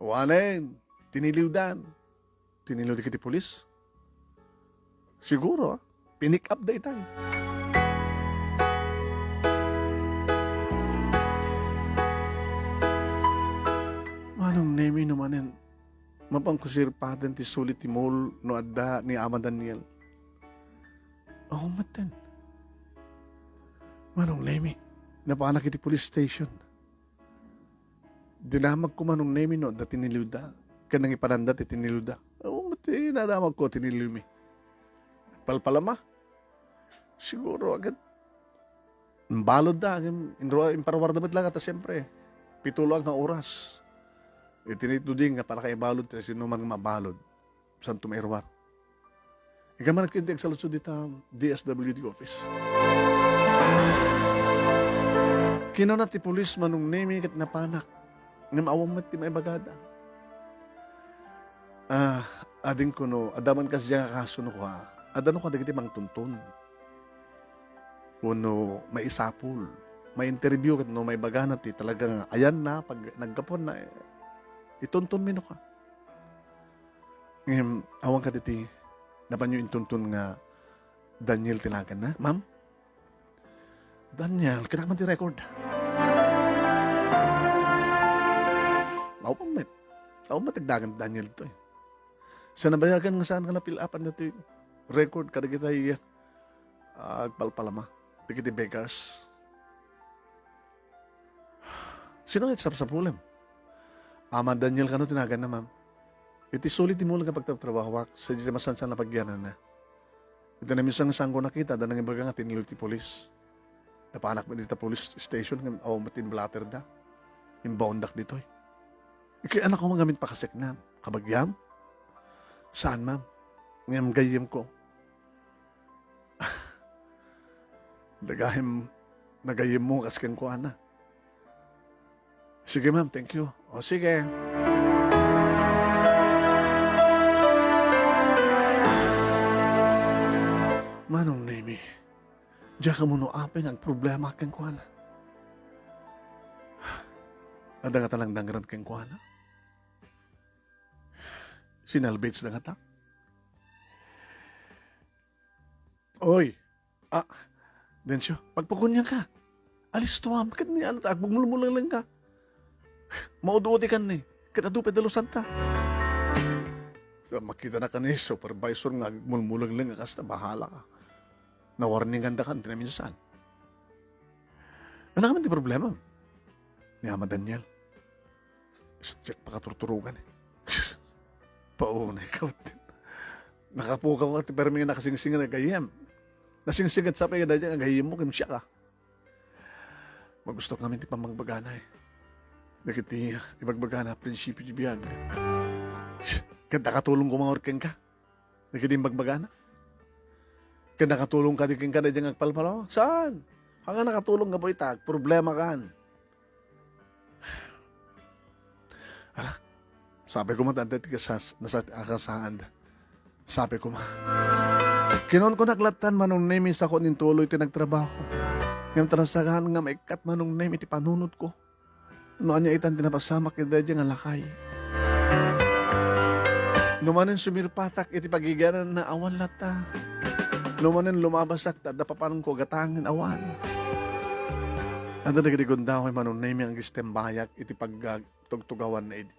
Wanen, tiniliwdan. Tiniliw dagiti pulis? Siguro, a. Pinick up da itay. Manong Nemi, no manen, mapanko sirpaten ti suli ti mall no adda ni Ama Daniel. Awan metten. Manong Nemi, napanak iti police station. Dinamagko, Manong Nemi, no adda tiniliwda. Ken nangipananda ti tiniliwda. Awan met ti nadamagko, tiniliwmi. Palpalama. Siguro, agad. Imbaludda, agin, inruar-, imparuarda met la nga ta, siyempre, pito la nga oras. Iti nituding nga panakaibalud, ti sinuman nga mabalud. Santo mairuar. Ika man ket agsaludsod dita D S W D office. Kinuna ti pulis, Manong Nemi, ket napanak. Ngem awan met ti maibagada. Ah, adingko no, adda man kasdiay nga kaso no kua. Adda no kua dagiti mangtunton. Wenno maisapul, ma-interview ket no maibagana ti talaga nga ayanna, pag naggapuanna, eh, ituntonmi no kua. Ngem, awan kadi ti napanyo intunton nga Daniel ti naganna, ma'am? Daniel, kinakman ti record. Awan met. Awan met ti dagan Daniel to, eh. Sa nabayagan nga saan nga napilapan na ti record kadagitay, ah, agpalpalama. Dagiti beggars. Sino nga sapsapulem? Ama Daniel kano ti naganna, ma'am. Iti suli ti mall nga pagtratrabahoak, sa diay masansan a pagyananna. Iti naminsan nga saanko nakita, adda nangibaga nga tiniliw ti pulis. Napanak met dita police station, ngem awan met ti imblaterda. Imbaondak ditoy. Ikayanak koma ngamin pakaseknam. Kabagiam? Saan, ma'am. Ngem gayyemko. Dagayem, nagayyemmo kas kenkuana. Sige, ma'am. Thank you. O, sige. Manong Nemi, diak ammo no apay nga agproblema kenkuana. Adda nga talangdangran kenkuana. Sinalbageda ngata. Oy, ah, Dencio, pagpagunianka. Alistuam, ket ni ano ta, agmulmulenglengan ka. Maud-udikan ni, ket adu pay dalusanta. Sa makitana ken ni supervisor nga agmulmulenglengan ka kasta, bahala ka. Nawarninganda kan ti naminsan. Ania ngamin ti problema ni Ama Daniel? Isu diak pakaturturogan eh. Paunay ka, nakapukawka ti permi nga nakasingsingir nga gayyem. Nasingsinget sa pay daydiay nga gayyemmo ken siak a. Magustok ngamin ti pammagbagana eh. Dagiti ibagbagana a prinsipio ti biag. Ket nakatulong koma kenka dagiti imbagbagana. Ket nakatulong kadi kenka daydiay nga agpalpalawag? Saan? Ania nga nakatulong gapu ita? Problema kan. Ala, sabi ko met, adda ti kasas-, nasat-, akasaanda. Sabi ko ma. Kinunkunak lattan, Manong Nemi, sako nintuloy ti nagtrabaho. Ngem ta nasagaan nga maikkat, Manong Nemi, ti panunotko. No ania itan ti napasamak iti daydiay nga lakay. No manen sumirpatak iti pagigiananna, awan latta. No manen lumabasak ta adda papanonko gatangen, awan. Adda dagiti gundaway, Manong Nemi, nga agistembay iti pagtugtugawanna idi.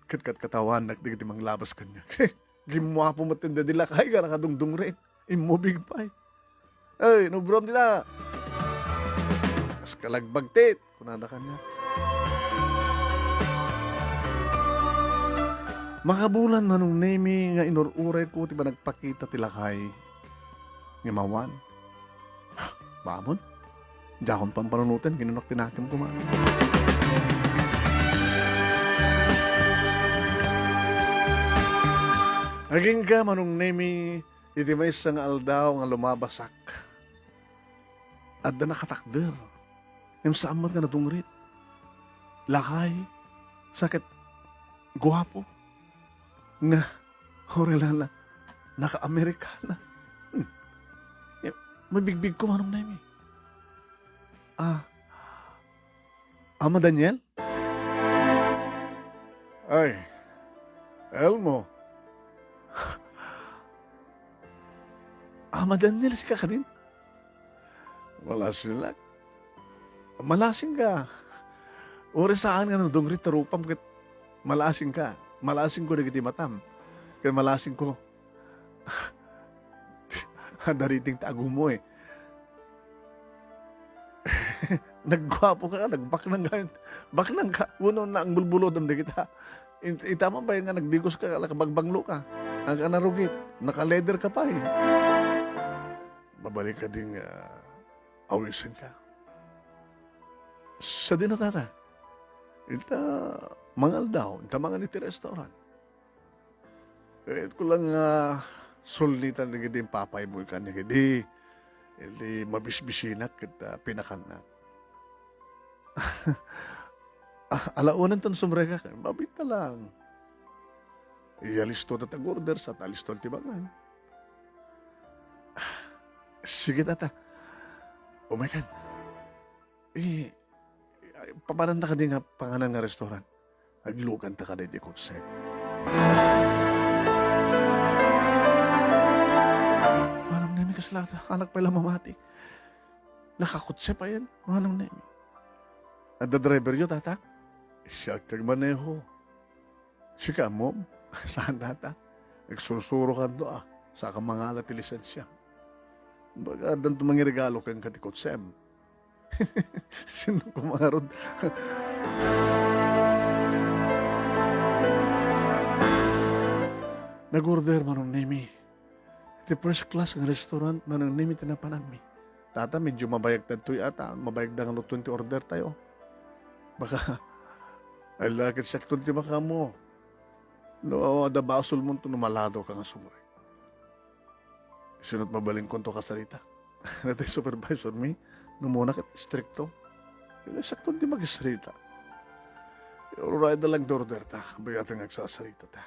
Ket katkatawanak dagiti manglabas kaniak. Gimmuapo met ti daydiay lakay nga nakadungdungrit. Immubig pay. "Ay, nubrom dita. Kas kalagbagtit," kunada kaniak. Makabulan, Manong Nemi, nga inur-urayko ti panagpakita ti lakay. Ngem awan. Bamon? Diakon pampanunoten, kinunak ti nakemko man. Agingga, Manong Nemi, iti maysa nga aldaw nga lumabasak. Adda nakatakder. Ngem saan met nga nadungrit. Lakay, sa ket guapo. Nga, uray la, naka-Amerikana. Hmm. Eh, mabigbigko, Manong Nemi. Ah, Ama Daniel? Ay, Elmo. Ama Daniel, sika kadin? Malasingak. Malasingka. Uray saan nga nadungrit ti rupam ket malasingka. Malasingko dagiti matam. Ket malasingko. Adda riting ti agummo eh. Nagguapoka, nagbaknangka. Baknangka. Wenno, naangbulbulodem dagita. It-, ita man pay nga nagdigoska, nakabagbangloka. Naka-, narugit. Naka-leather ka pay. Mabalin kadi nga awisenka. Sadino, tata? Ita mangaldaw, ita mangan iti restaurant. Kayatko lang nga sulnitan dagiti impapayboy kaniak idi, idi mabisbisinak ket, ah, pinakannak. Ah, alaenanto no sumrekak. Mabiit lang. Iyalisto ta ti order, sa ta alisto ti mangan. Sige, tata. Umaykan. Eh, ay, papananta kadi nga panganan nga restaurant? Aglukanta kadi ti kotse. Manong Nemi, kasla, anak pay la mamati. Nakakotse payen, Manong Nemi. Adda driver yo, tata? Siak ti agmaneho. Sika, mom? Saan, tata? Agsursuro kanto, ah. Saka mangala ti lisensia. Baga, addanto mangiregalo kenka ti kotsem. Sino kumarod? Nag-order, Manong Nemi. Iti first class nga restaurant, Manong Nemi, ti napananmi. Tata, medyo mabayag tadtoy ata. Mabayag da nga lutoen ti order tayo. Baka, ay, lakit siak ti makamo. No, adda basolmonto no malado ka nga sumrek. Isunot mabalinkonto kasarita. Natay supervisor mi, no muna ket istrikto. Ila sakto ti magisrita. Uray da lang ti order ta, kabayatan nga agsasarita ta.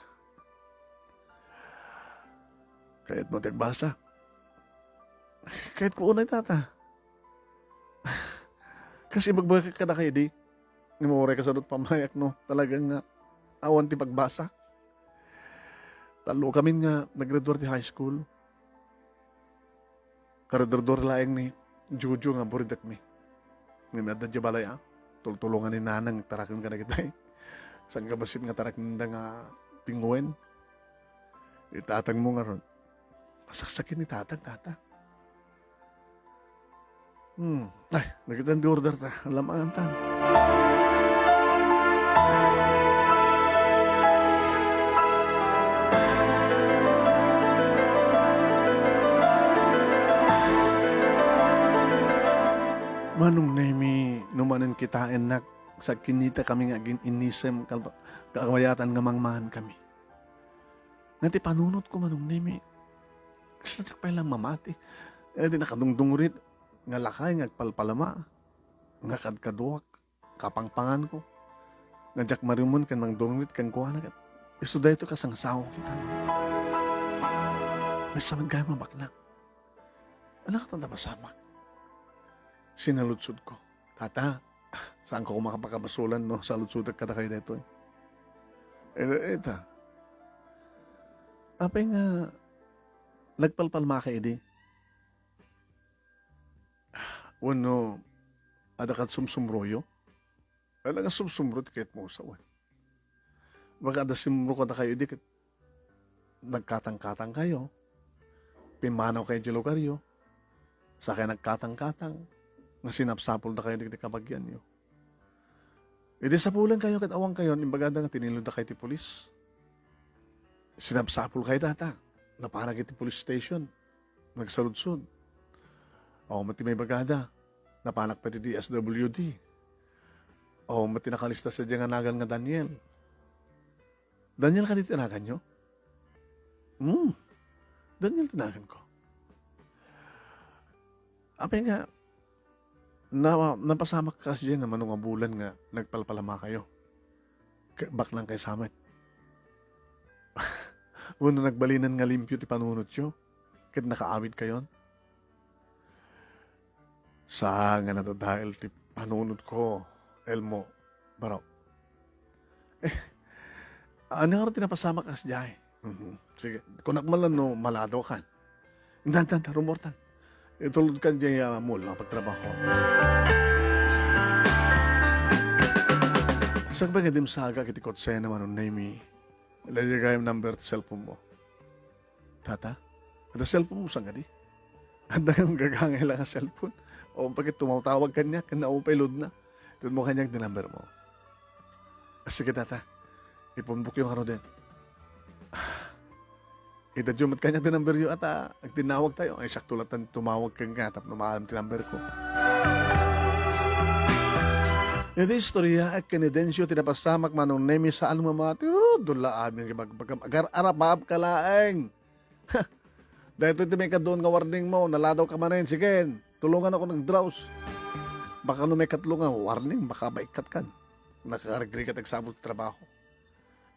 Kayatmo ti agbasa? Kayatko unay, Tata. Kas ibagbagak kadakayo idi, nga mauray kasano ti pammayakno, talaga nga awan ti pagbasa. Tallo kamin nga naggraduar ti high school. Karudarduar laeng ni Jojo nga buridakmi. Ngem adda diay balay, a, tultulongan ni Nanang, taraken kadagitay. Saan ka bassit nga tarakenda nga tinguen? Itatangmo ngarud. Masaksakit ni Tatang, Tata. Hmm. Ay, nakitan di order ta. Lamangan tan. Manong Nemi, no manen kitaennak, sagkinita kami nga agin-inisem, kalpa-, kabayatan nga mangmangan kami. Nga ti panunotko, Manong Nemi, kasla diak pay la mamati. Eh, di nakadungdungrit nga lakay nga agpalpalama, nga kadkaduak, kapangpanganko, nga diak marimon ken mangdungrit kenkuana, ket isu daytoy kasangsaw kita. Maysa met gayam a baknang. Ania kadi ti napasamak? Sinaludsodko. Tata, saanko koma pakabasol no saludsodak kadakayo daytoy. Eh, ita. Apay nga nagpalpalmaka idi? Wenno, adda kad sumsumroyo? Ala nga sumsumro ti kayatmo sawen. Baka adda simro kadakayo idi ket nagkatangkatangkayo, pimmanawkayo idiay lugaryo, sakay nagkatangkatang, nga sinapsapulkayo dagiti kabagianyo. Idi sapulenkayo ket awankayon, imbagada nga tiniloddakayo ti pulis. Sinapsapulkayo dayta, napanak iti police station, nagsaludsod. Awan met ti maibagada, napanak pay iti D S W D. Awan met ti nakalista sadiay nga nagan nga Daniel. Daniel kadi ti naganyo? Hmm. Daniel ti naganko. Apay nga, na-, napasamak kas diay nga mano nga bulan nga nagpalpalamakayo. Ke-, baknang kay samet. Wenno nagbalinen nga limpio ti panunotyo, ket nakaawidkayon? Saan nga nadadael ti panunotko, Elmo, baro. Eh, ania ngarud ti napasamak kas diay? Mhm. Sige, kunak man lang no maladaw kan. Intan, tan, tan, rumortan. Itulod kan diay, ah, mall, ah, pagtrabaho. Sakbay nga dimsaga iti kotsena, Manong Nemi, daydi gayam number ti cellphone mo. Tata, adda cellphone mo, saan kadi? Adda nga gagangay lang a cellphone. O, bakit tumatawag kaniak, ken naupay load na. Itedmo kaniak ti number mo. Ah, sige, Tata. Ipunbokyo ngaruden. Itedyo met kaniak ti numberyo, ata agtinnawagtayo. Ay, sakto latta ti tumawag kenka tapno maalam ti numberko. Iti istorya, ken ni Dencio ti napasamak, Manong Nemi, saan mamati. Oh, dula amin, agar-arapabka laeng. Daytoy ti maikadua nga warningmo, naladawka manen, sige, tulonganakon agdraws. Baka no maikatlo nga warning, baka maikkatkan. Nakakarigrigat agsapul ti trabaho.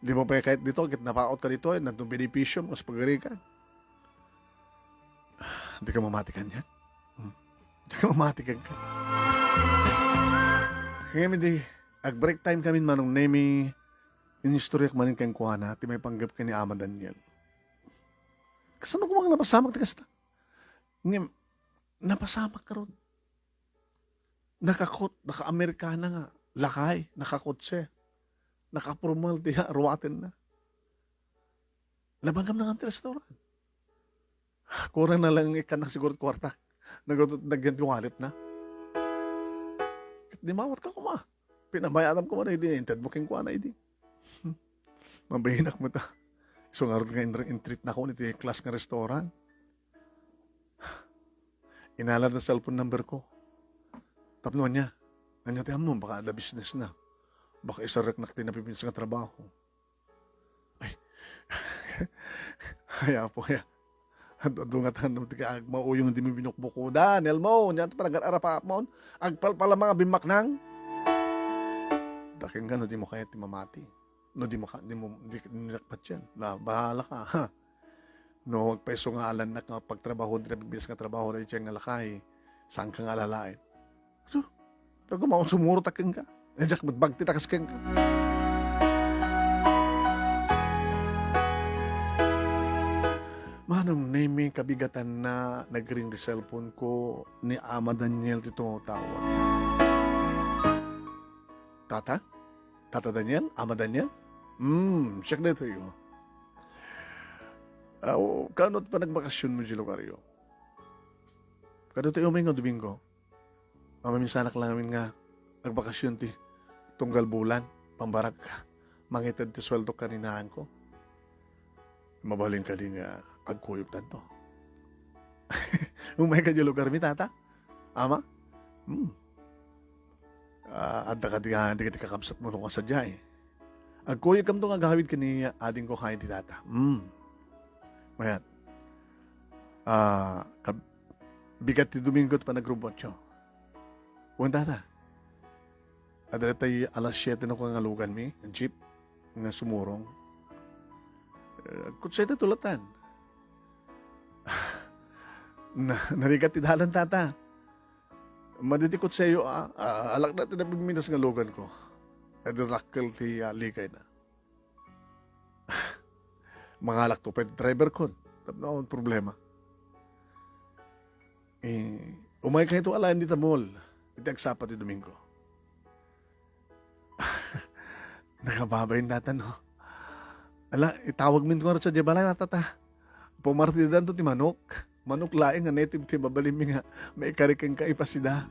Dimo pay kayat ditoy, ket napaotka ditoy, nanto benepisyo, mas pagarikan. Dika mamati kaniak? Hmm. Dika mamati kenka? Ngem idi, ag-break time kami, Manong Nemi, inistoryak manen kenkuana, ti maipanggep ken ni Ama Daniel. Kasano koma nga napasamak ti kasta? Ngem, napasamak ngarud. Nakakot, naka-Amerikana nga lakay, nakakotse, nakapormal ti ruatenna. Nabangam na nga ti restaurant. Kurang na lang ikkannak siguro ti kuarta. Nagudot, nagyan ti wallet na. Ket dimawatka koma. Pinabayadam koma na idi, intedmo kenkuana idi. Mabayinak met a. Isu ngarud nga in-, in-treatnakon iti class nga restaurant. Inalada ti cellphone number ko. Tapno ania? Ania ti ammom? Baka adda business na. Baka isarreknak ti napipintas nga trabaho. Ay. Ay, Apo, ay. Adu-, adu nga tandem ti kaagmauyong idi mi binukbukodan, Elmo, nia ti panagar-arapapmon? Agpalpalama nga bimmaknang? Daken nga no dimo kayat ti mamati. No dimo ka, dimo, di, di nakpatien. Na, bahala ka, ha? No agpayso nga alannak nga pagtrabaho, dita bibias nga trabaho, daydiay nga lakay, saanka nga alalaen. So, pero kung maun sumurotak kenka, eh, diak met bagtitak kas kenka. Manong Nemi, kabigatanna, nagring di cellphone ko ni Ama Daniel ti tumawtawag. Tata? Tata Daniel? Ama Daniel? Hmm, siak daytoy, oh. Aw, kaano ti panagbakasionmo idiay lugaryo? Kadatoy umay nga Domingo, mamaminsanak laeng nga agbakasion ti tunggal bulan, pambaraka. Mangited ti sueldok ken inaanko. Mabalin kadi nga agkuyogtanto? Umayka idiay lugarmi, Tata? Ama? Hmm. Ah, adda kadi nga dagiti kakabsatmo no kasdiay. Agkuyogkamto nga agawid ken ni adingko Heidi, Tata. Hmm. Mayat. Ah, kab-, bigat ti Domingo ti panagrubbuatyo. Wen, Tata. Adda tay alas siete no nga luganmi, jeep nga sumurong. Eh, kutsay ta tulatan. Na, narigat ti dalan, Tata. Madi ti kutsayo, ah, ah, alakna ti napigminas nga luganko. Adda dakkel ti, ah, likayna. Mangalakto pay ti driverkon tapno awan problema. Eh, umaykayto alaen dita mall iti agsapa ti Domingo. Nakababain data, no? Ala, itawagminto ngarud sadiay balay, Tata. Pumartidanto ti manok. Manok laeng nga native ti mabalinmi nga maikari kenka ipasida.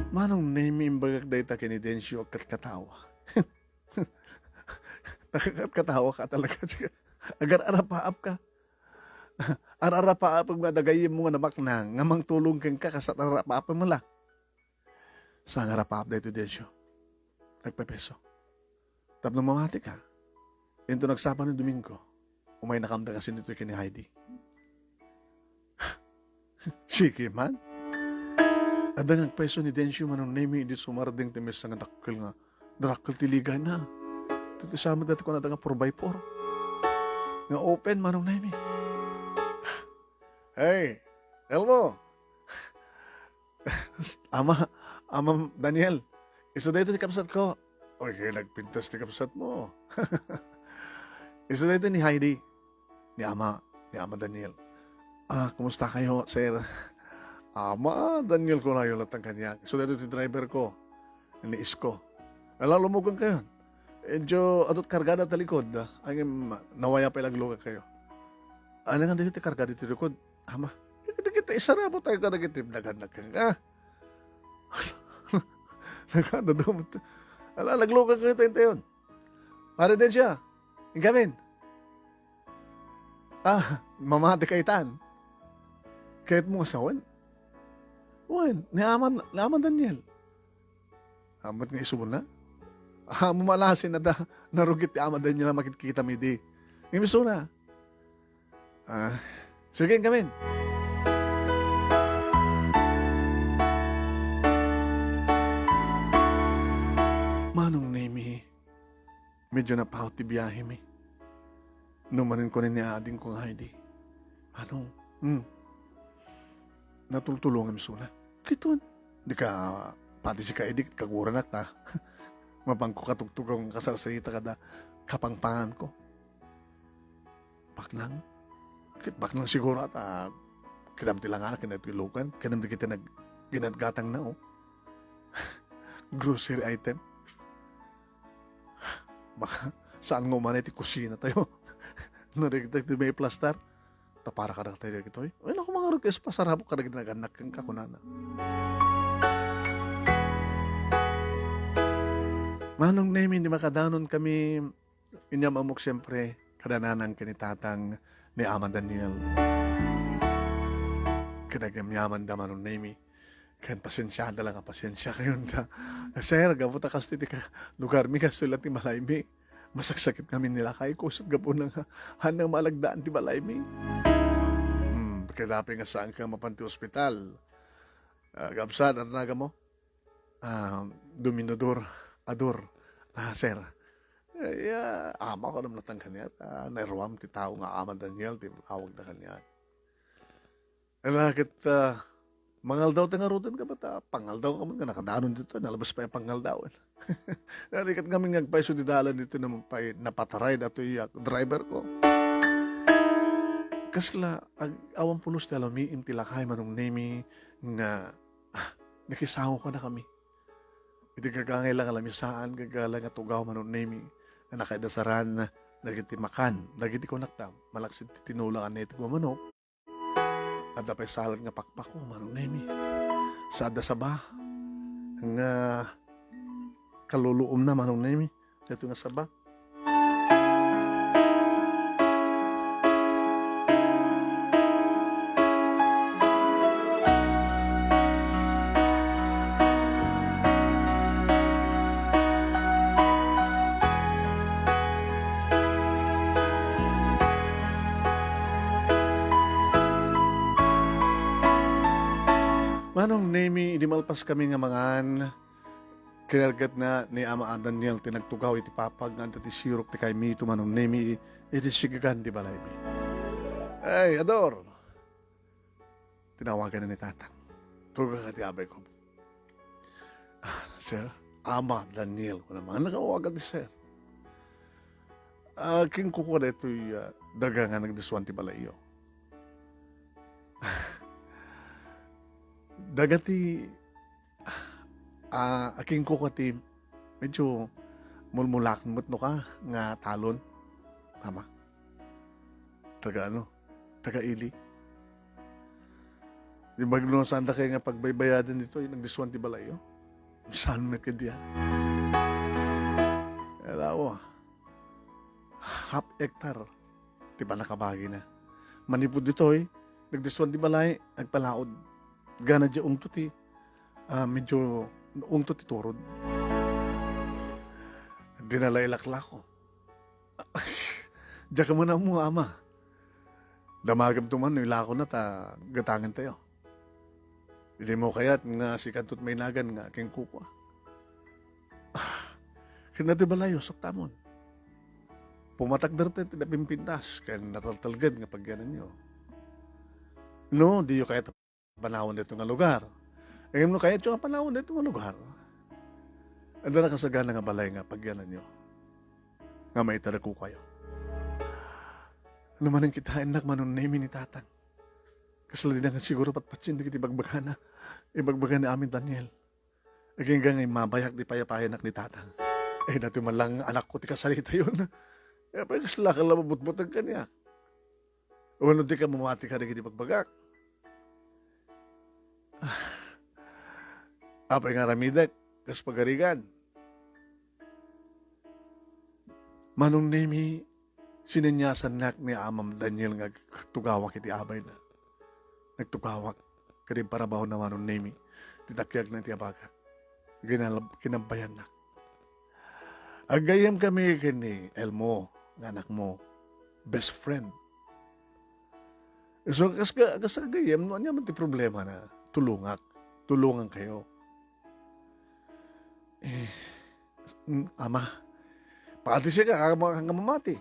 Manong Nemi, imbagak dayta ken ni Dencio, agkatkatawa. Nakakatkatawa ka talaga. Agar-arapaap ka. Ar-arapaap nga dagayem mo nga nabaknang nga mangtulong kenka, kas ar-arapaap mo la. Saan nga arapaap daytoy, Dencio? Agpepeso. Tapno mamati ka, inton agsapa ni Domingo, umaynakam da kasin ditoy ken ni Heidi. Sige man. Adda nga agpayso ni Dencio, Manong Nemi, idi sumardeng ti maysa nga dakkel nga, dakkel ti ligayna. Iti sa met dati kunada nga four by four. Nga open, Manong Nemi. Hey, Elmo! Ama, Ama Daniel, isu daytoy ti kabsatko. Oy, kaya nagpintas ti kabsatmo. Isu daytoy ni Heidi, ni Ama, ni Ama Daniel. Ah, kumusta kayo, sir? Ama Daniel, kunayo latta kaniak. Isu daytoy ti driverko, ni Isko. Ala, lumugan kayo. Medyo adut kargada ta likod, ah. Ay, ngem, nawaya pay laglugakayo. Ala nga daytoy ti karga ditoy likod, Ama? Dagiti isarabo tayo kadagiti nagannakka. Nagkadadumot. Ala, naglugan kayo tayo tayon. Pare Dencia, ingamin. Ah, mamati kay tan. Kahit mo asawan. Wen, ni Aman, ni Aman Daniel. Amat nga isuna? Amo malasin na da, narugit ti Ama Daniel a makitkita mi di. Ngem isuna. Ah, sige, ingamin. Manong Nemi, medyo napaut ti biahemi. No manen kunen ni adingko nga Heidi. Ano? Hmm. Natultulongem isuna. Kiton. Di ka, pati sika idi, kaguranak ta. Mapangko katugtugaw nga kasarsaita kada kapangpanganko. Baknang? Ket baknang siguro ta, kidam ti langana ken daytoy lugan, kidam dagiti nag-, ginatgatangna, oh. Grocery item. Baka saan nga umanay ti kusina tayo. Narigtag ti may plastar. Ta para kadagitoy dagitoy. Ay, naku, mangarud kayo sa pasarabok kadagiti nagannak kenka, kunana. Manong Nemi, di makadanon kami, inyam-amok siempre, kada nanang ken ni tatang ni Ama Daniel. Kinagyamyaman da, Manong Nemi. Ken pasensiada lang a pasensia kayon ta. Sir, gapu ta kastoy ti ka-, lugarmi, kastoy la ti balaymi. Masaksakit ngamin ni lakayko, ket gapu na nga, haan nga malagdaan ti balaymi. Hmm, kadapi nga saanka mapan ti ospital. Ah, kabsat, ano nagan mo? Ah, Dominador. Ador, ah, sir, eh, ya, ama ko, namnatan kaniak, ah, nairuam ti tao nga Ama Daniel, ti awagda kaniak. Ala ket, ah, mangaldaw ta ngaruden ka ba ta? Pangaldaw ka man nga nakadanon dito, nalabas pa yung pangaldawan. Narikat kami nga agpaiso di dalan dito na mapay-, napataray datoy, ah, driver ko. Kasla, ag-, awan pulos ti alamiim ti lakay, Manong Nemi, nga, ah, nakisango ka na kami. Iti gagangay lang a lamisaan, gagala nga tugaw, Manong Nemi, nga nakaidasaran dagiti makan, dagiti kunakta, malaksid ti tinola ken naited nga manok. Adda pay salad nga pakpako, Manong Nemi. Sa adda saba nga kaluluomna, Manong Nemi. Daytoy nga saba. Manong Nemi, idi malpas kami nga mangan, kinargatna ni Ama Daniel ti nagtugaw iti papag nga adda ti sirok ti kaimito, Manong Nemi, iti sigigan ti balaymi. Ay, Ador! Tinawagan na ni Tatang. Tugaw ka ti abay ko. Ah, sir, Ama Daniel, kuna man, nakawagan ti sir. Ah, kenkuko daytoy, ah, daga nga nagdisuan ti balayyo. Dagiti, ah, akinko ka ti medyo mulmulak met no ka nga talon, Ama. Taga ano? Taga Ili. Di ba no, saan da kayo nga pagbaybayadan dito, yung nagdisuan ti balayyo? Saan met ka diyan? Alawa, half hectare ti panakabagina. Manipud ditoy, nagdisuan ti balay, agpalaod. Gana di ungto ti, ah, medyo ungto ti turod. Dinala ilaklako. Diak man ammo, Ama. Damagem to man no ilako na ta gatangen tayo. Idi mo kayat nga sikanto ti mainagan nga kenkuko. Ah, ken daytoy balayyo, saktamon. Pumatakder ti napimpintas ken nataltalged nga pagyananyo. No, diyo kayat a panawen daytoy nga lugar. Ngem no kayatyo a panawen daytoy nga lugar, adda nakasagana nga balay nga pagyananyo nga maited kenkukayo. No manen kitaennak, Manong Nemi, ni Tatang. Kasla dina nga siguro patpatien dagiti bagbagana. Ibagbaga ni Ama Daniel. Agingga nga immabayak ti payapayanak ni Tatang. Eh, daytoy man lang anakko ti kasalitayon. Eh, apay, kasla ka la mabutbuteng kaniak? Wenno dika mamati kadagiti bagbagak? Apay nga aramidek kas pagarigan? Manong Nemi, sininyasannak ni Amam Daniel nga agtugawak iti abayna. Nagtugawak, ket imparabawna, Manong Nemi, ti takiagna iti abagak. Ginalab-, kinabbayannak. Aggayyem kami ken ni Elmo, nga anakmo, best friend. So, kas, kas aggayyem, no ania man ti problemana, tulongak. Tulongan kayo. Eh, mm, Ama, pati siya ka, ka, ka mamati.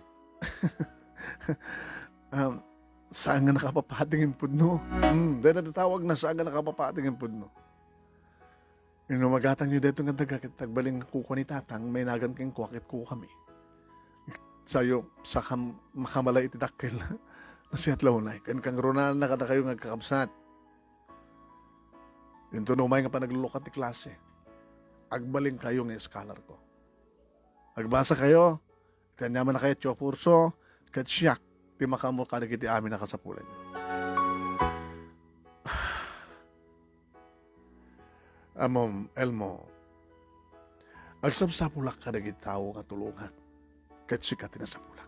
Um, saan nga nakapapati nga impudno? Hmm, dayta ti tawagna, saan nga nakapapati nga impudno? Inno magatangyo daytoy nga daga, ket agbalin nga kukua ni Tatang, mainagan kenkuak ket kukami. Sayo, saka makamalay iti dakkel. Nasiat la unay. Ken kangrunaan na kadakayo nga agkakabsat. Inton umay nga panaglulukat ti klase, agbalin kayo nga scholar ko. Agbasa kayo, iti aniaman a kayo ti kurso, ket siak ti makaammo kadagiti amin a kasapulan. Amom, Elmo, agsapsapulak kadagiti tao nga tulongak, ket sika ti nasapulak.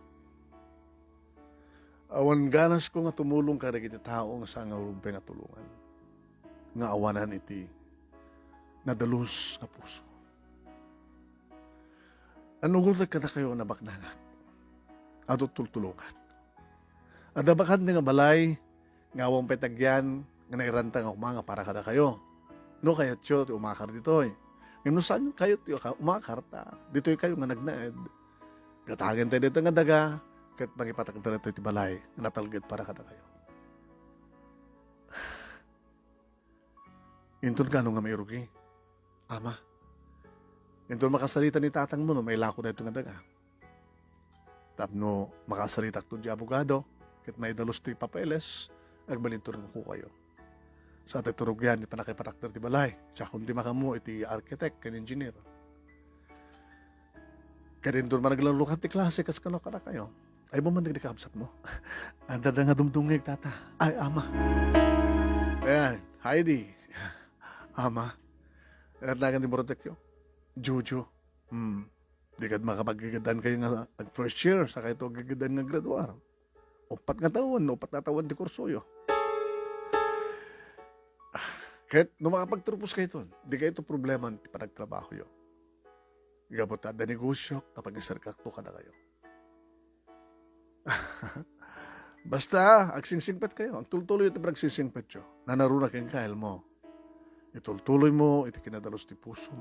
Awan ganasko nga tumulong kadagiti tao nga saan nga urumbeng a tulongan, nga awanan iti nadalus nga puso. Anugotek kadakayo a nabaknangak, a tutultulongak. Adda bakante nga balay nga awan pay tagyan nga nairanta nga umanga para kadakayo. No kayatyo ti umakar ditoy, Ngem no saan kayo ti ka-, umakar, ta ditoy kayo nga nagnaed. Gatagen tayo dito nga daga, ket mangipatakder tayo ti balay nga natalged para kadakayo. Inton kano nga mairugi, Ama. Inton makasarita ni tatangmo no mailako daytoy nga daga. Tapno makasaritakto ti abogado, ket maidalus ti papeles, agbalinto nga kukayo. Sa ti turugian ti pannakaipatakder ti balay, siak ti makaammo iti architect ken engineer. Ket inton managlalukat ti klase, kas kano kadakayo. Ay, bumandeg di kaabsat mo. Adda nga dumdungig, tata. Ay, ama. Ayan, Heidi. Ama. Ayan, lagan di Borotekyo. Juju. Hmm. Di kad makapaggegedan kayo nga ag first year, sa kayo to aggegedan nga graduar. Upat nga taon, upat nga taon ti kursoyo. Ket no makapagturpos kayo ton, di kayo to problema ti panagtrabahoyo. Gapu ta adda negosio, kapagisarkakto kadakayo. Basta, agsingsingpet kayo. Agtultuloy ti panagsisingpetyo. Nanaruna kenka, Elmo. Itultuloy mo iti kinadalus ti pusom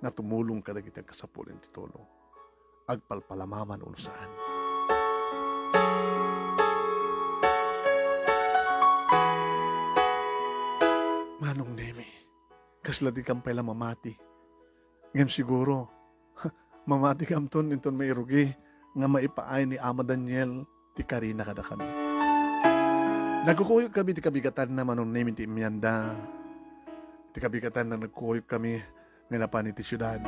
nga tumulong kadagiti agkasapulen ti tulo. Agpalpalama man uno saan. Manong Nemi, kasla di kam pay la mamati. Ngem siguro, mamati kamton inton mairugi nga maipaay ni Ama Daniel ti karina kadakami. Nagkukuyog kami ti kabigatanna, Manong Nemi, ti immianda. Ti kabigatanna nagkukuyog kami nga napan iti siudad.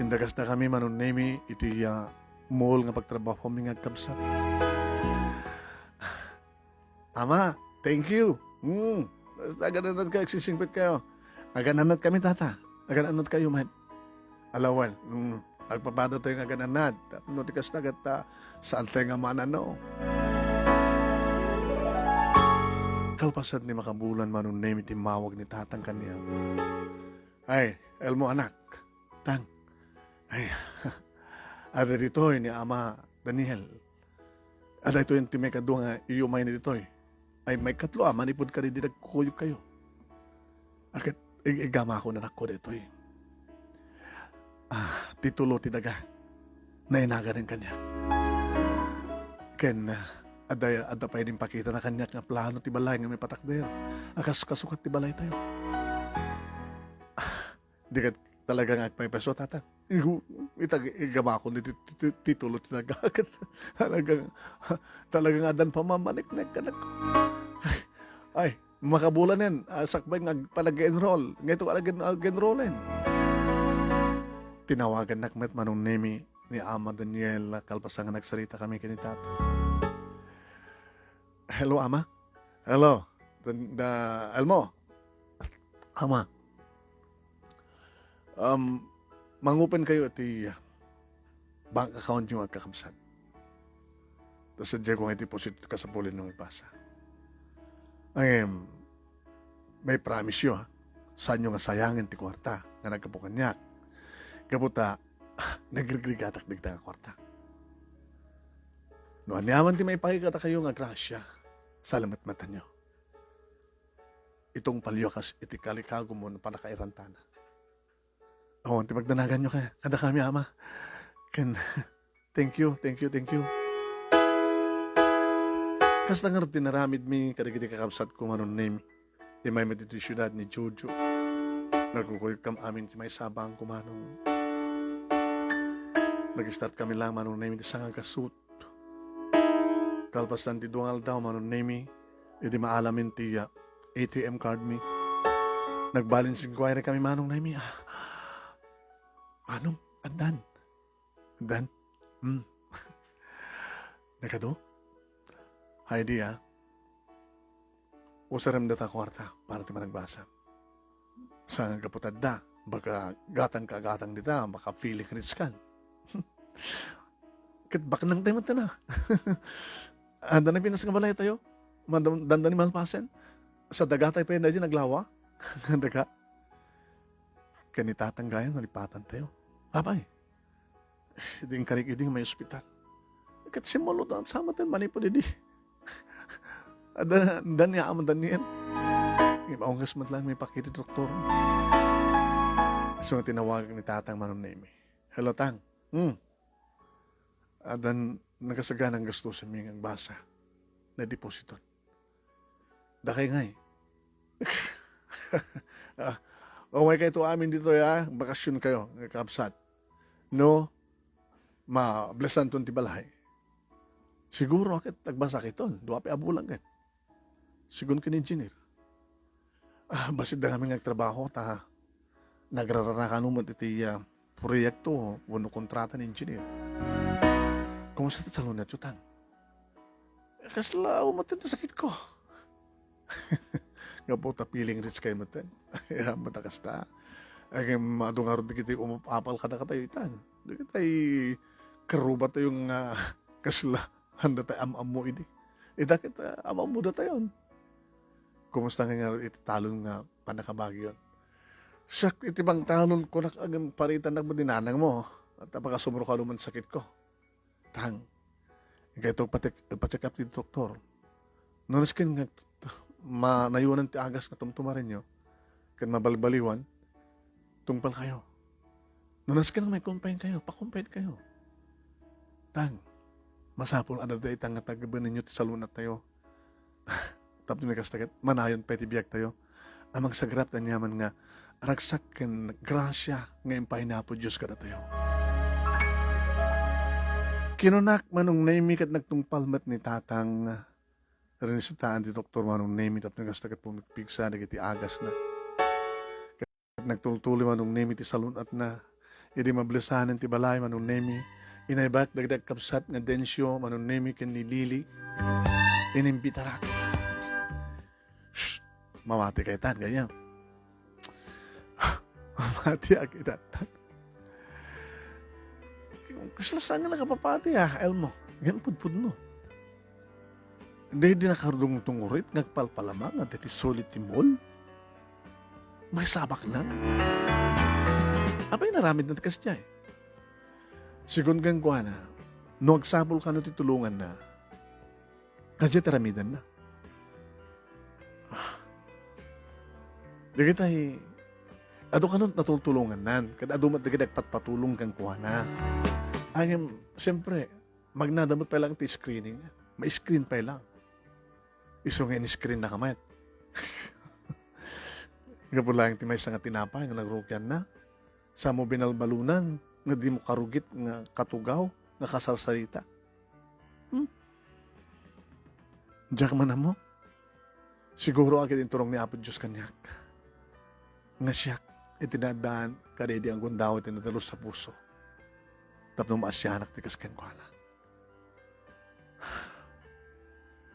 Indagasda kami, Manong Nemi, iti, ah, mall nga pagtrabahomi nga agkabsat. Ama, thank you. Hmm. Basta agan-anad kayo, agsisingpet kayo. Agan-anad kami, tata. Agan-anad kayo, met. Alawan. Hmm. Agpapada tayo nga agan-anad. Tapno ti kasta, gatta, saan tayo nga manano? Kalpasan ni makabulan, Manong Nemi, ti mawag ni tatang kaniak. Ay, Elmo, anak. Tang. Ay, adda ditoy ni Ama Daniel. Adda ditoy ti maikadua nga iyumayna ditoy. Ay, maikatlo a, manipud kadi di nagkukuyog kayo. Aket, ig-, igama ko, anakko, ditoy. Ah, ti tulo ti daga. Nainaganen kaniak. Ken, ah, adda, adda pay impakitana kaniak nga plano ti balay nga maipatakder. A kas-, kasukat ti balay tayo. Ah, di ket talaga nga agpaypayso, tata. Igu-, itag-, igama ko ti, ti, ti, ti tulo ti daga. Talagang, talagang addan pamamaniknek kanak. Ay, ay, makabulan yan. Ah, sakbay nga agpanag-enroll. Ngayon, ag-, ag-enrollen. Tinawagannak met, Manong Nemi, ni Ama Daniel, kalpasan nga nagsarita kami ken ni Tata. Hello, Ama? Hello, Dan-, da-, Elmo? Ama, um, mangupen kayo iti bank account nyo, agkakabsat. Ta sadiay ko nga iti deposit kasapulen nga ipasa. Ngem, may promise yo, ha? Saanyo nga sayangen ti kuarta nga naggapu kaniak. Gapu ta, nagrigrigatak dagita nga kuarta. No aniaman ti maipakita kayo nga grasia, salamatmatanyo. Itungpalyo kas iti kalikagumo no pannakairantana. Awan ti pagdanaganyo ka-, kadakami, Ama. Ken, thank you, thank you, thank you. Kasta ngarud ti naramidmi kadagiti kakabsatko, Manong Nemi. Immay met iti siudad ni Jojo. Nagkukuyotkam amin ti maysa a bangko, Manong. Nag-start kami la, Manong Nemi, iti sangagkasut. Kalpasan ti dua nga aldaw, Manong Nemi, idi maalamin ti, ah, A T M card mi. Nag-balance inquiry kami, Manong Nemi. Ah, Manong, addan. Addan. Hmm. Nakado? Heidi, ah. Usarem data kuarta para ti managbasa. Sa gapu ta adda, baka gatang ka gatang dita, baka feeling rich kan. Ket baknang tayo matana. Anda na Pinas nga balay tayo. Madam-, danda ni Malpasen. Sa daga tayo pa yun, dahil naglawa. Daga. Kani tatang gayam, nalipatan tayo. Apay. Idi inkarik idi may ospital. Ket simulod ang sama tayo, manipod idi. Ada, dan ya, ama, dan yan. Maunggas met laeng mipakita ti doktor. Isu nga tinawagak ni Tatang Manong Nemi. "Hello, Tang." "Hmm." "Addan nakasaganang gastusenmi nga agbasa. Nadepositon." "Dakay ngay." "Ah, umaykayto amin ditoy, ah. Bakasionkayo, kakabsat. No, mablesanton ti balay." "Siguro ket agbasakayton. Dua pay a bulan ket." Sigun ken engineer. "Ah, bassit da ngamin nga agtrabaho ta nagrararaka met iti, ah, proyekto wenno kontrata ni engineer." "Kumusta ti salunatyo, Tang?" "Kasla umaten ti sakitko." "Gapu ta feeling rich kayo met, eh." "Ya, met a kasta. Ay, adu ngarud dagiti umap-apal kadakatayo itan. Dagiti karrubatayo nga kasla." Haan datayo am-ammo idi. Ita ket, ah, am-ammo datayon. Kumusta ngay ngarud iti talon nga pannakabagiyon? Siak iti bangtalon, kunak, agin paritannak met ni nanangmo. Ta pakasumro ka no man sakitko. Tang, inkayto patek-, pacheck up ti doktor. No nasken nga ma-, nayuanan ti agas nga tumtumarenyo, ken mabalbaliwan, tungpalkayo. No nasken nga maikumpaynkayo, pakumpaynkayo. Tang, masapul a dayta nga tagibenenyo ti salunatayo. Tapno ni kasta ket, manayon pay ti biagtayo a magsagrat aniaman nga ragsak ken grasia nga impaay ni Apo Dios kadatayo. Kinunak, Manong Nemi, ket nagtungpal met ni Tatang. Rinisitaen ti doktor Manong Nemi tapno kasta ket pumigpigsa dagiti agasna. Ket nagtultuloy Manong Nemi ti salun-atna. Idi mablesanen ti balay Manong Nemi, inaybayak dagiti agkabsat nga Dencio, Manong Nemi, ken ni Lily. Inimbitarak. Shh! Mamati kaytan, ganyan. Mamati a kita. Kasla saan nga nakapapati, ah, Elmo? Ngem pudpudno. Daydi nakardungtungrit nga agpalpalamang nga daydi sulit ti mall. Maisabak lang. Apay naramid na ti kasdiay? Sigun kenkuana, no agsapul kano ti tulonganna, kasdiay ti aramidenna. Ah. Dagitay, adu kano natultulongannan, ket adu met dagiti agpatpatulong kenkuana. Ngem, siyempre, magnada met pay lang ti screening. Ma-screen pay lang. Isu nga in-screen na ka met. Gapu laeng ti maysa nga tinapay nga nagrukianna. Sa mo binalbalunan nga di mo karugit nga katugaw nga kasarsarita. Hmm? Diak man ammo. Siguro a ket inturong ni Apo Dios kaniak nga siak iti naaddaan kadaydi a gundaway ti nadalus a puso tapno maasianak ti kas kenkuana.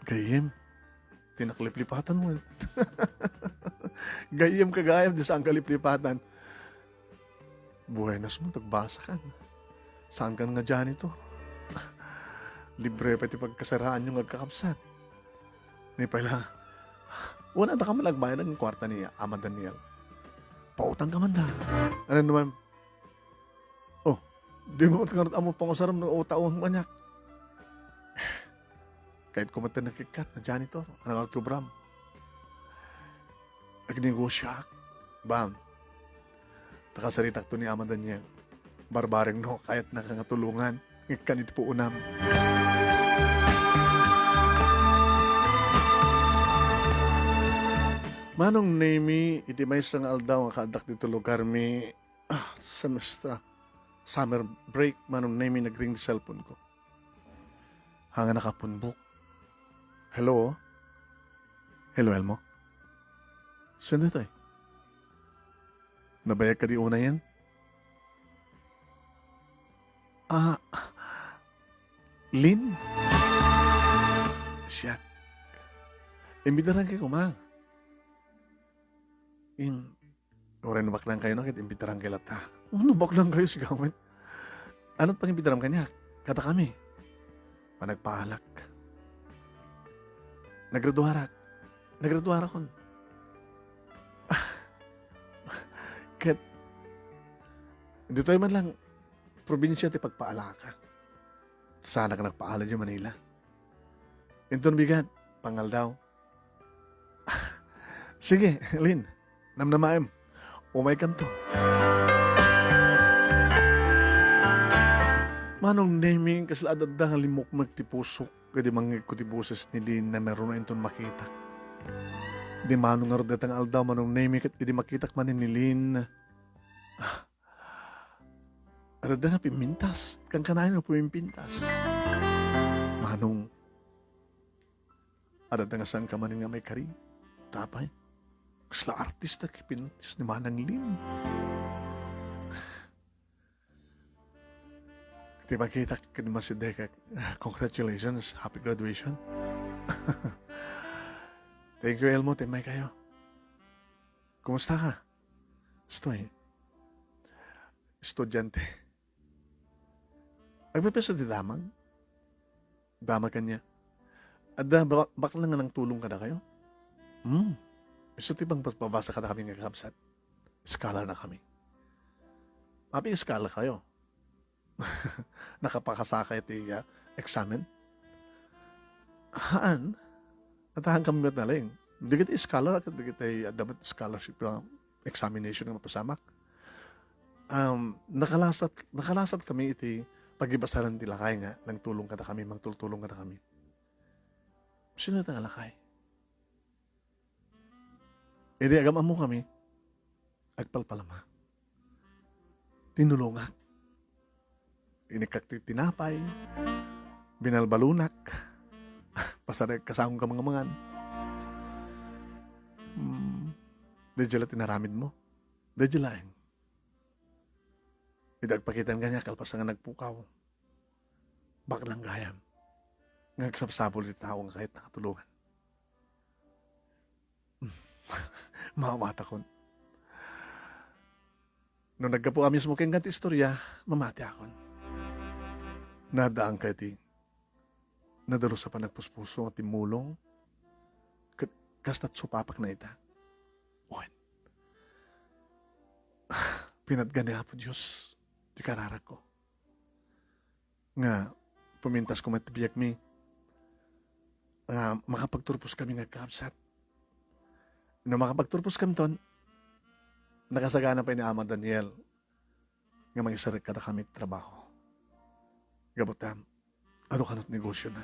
Gayyem, ti nakaliplipatan mo. Gayyem ka gayam, di saan kaliplipatan. Buenas mo, tagbasa kan. Saan kan nga janitor? Libre pay ti pagkasaraanyo nga agkakabsat. Ni pay la, wala da ka man agbayad nga kwarta ni Ama Daniel. Pautang ka man da. Ano naman? Oh, di mo ngarud ammo pangusaram no utaon maniak. Kayat ko met nakikkat na janitor, ano nga agtubram? Agnegosyoak. Bam. Takasaritak to ni Ama Daniel. Barbareng no, kayat na ka nga tulungan. Ngikkan iti puunam. Manong Nemi, iti maysa nga aldaw nga kaaddak dito lugar mi, ah, semestra, summer break, Manong Nemi, nagring ti cellphone ko. Hanga nakapunbok. Hello? Hello, Elmo? Sino ditoy? Nabayag ka di unayen? Ah, Lin? Siak. Imbitaran kay kuma. In, Uray no baknang kayo na, ket imbitaran kayo latta. Ano baknang kayo, sigawen? Ano't pangimbitaram kaniak? Kada kami. Panagpaalak. Nagraduarak. Nagraduarakon. Ket, ditoy man lang, probinsya ti pagpaalaka. Saanak nagpaala di Manila. Inton bigat, pangaldaw. Sige, Lin. Namnamaem. Umaykanto. Manong Nemi, kasla adda nga limukmek ti pusok, idi mangngegko ti boses ni Lin, nangngaruna inton makitak. Idi mano ngarud dayta nga aldaw, Manong Nemi, ket idi makitak manen ni Lin, ah, adda nga pimmintas, kankanayon nga pumimpintas. Manong, adda nga sangka manen nga maikari, tapay. Kasla artista ti pinuntis ni Manang Lin. Ti makitak ken masidegak, ah, congratulations, happy graduation. Thank you, Elmo, ti maykayo. Kumusta ka? Stoy. Estudiante. Agpipisa ti damag? Damag kaniak. Adda ba-, bakla nga nangtulong kadakayo? Hmm. Isu ti pangpabasa kadakami nga kakabsat. Scholar na kami. Apay scholar kayo? Nakapakasakay ti, ah, eksamen? Haan. At haan kami met nalaing. Dagiti scholar, ket dagiti adda met scholarship nga examination nga mapasamak. Um, nakalasat, nakalasat kami iti pagibasaran ti lakay nga nangtulong kadakami, mangtultulong kadakami. Sino ita nga lakay? Idi agam-ammo kami, agpalpalama. Tinulongak. Inikkak ti tinapay, binalbalunak, pasarek kasakon kamangamangan. Hmm, daydiay la ti inaramidmo. Daydiay laeng. Idi agpakitam kaniak, kalpasan nga nagpukaw. Baklang gayam nga agsapsapul iti tao nga kayatna nga tulongan. Maawat akon. No naggapu a mismo kenka ti istorya, mamati akon. Nadaan kay ti nadalus a panagpuspuso nga timmulong, ket kasta supapak na ita. Wen, pinatgan ni Apo Dios ti kararagko. Nga pumintas koma ti biagmi, nga makapagturpos kami nga agkakabsat. No makapagturpos kami ton, nakasagana pay ni Ama Daniel nga mangisarek kadakami ti trabaho. Gapu ta, adu kano ti negosiona.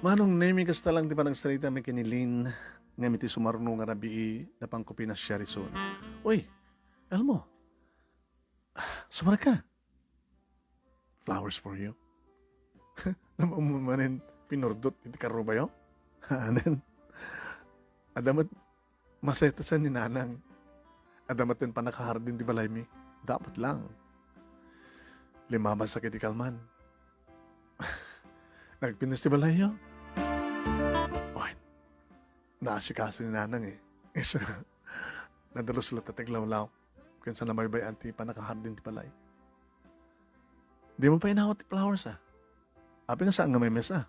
Manong Nemi, kasta lang ti panagsarita mi ken ni Lin, ngem iti sumarno nga rabii, napanko pinasiar isun. Uy, Elmo, sumarek ka. Flowers for you. Naman manen pinurdot iti karrubayo? Anen. Adda met masetasan ni Nanang. Adda met ti pannakahardin ti balaymi. Dapat lang. Limabas sa iti kalman. Nagpinas ti balayyo. Oy, naasikaso ni Nanang eh. Nadalus la ti aglawlaw. Ken sa nabaybay-an ti pannakahardin ti balay. Di mo pa inawat ti flowers, ah. Apay nga saan nga may mesa?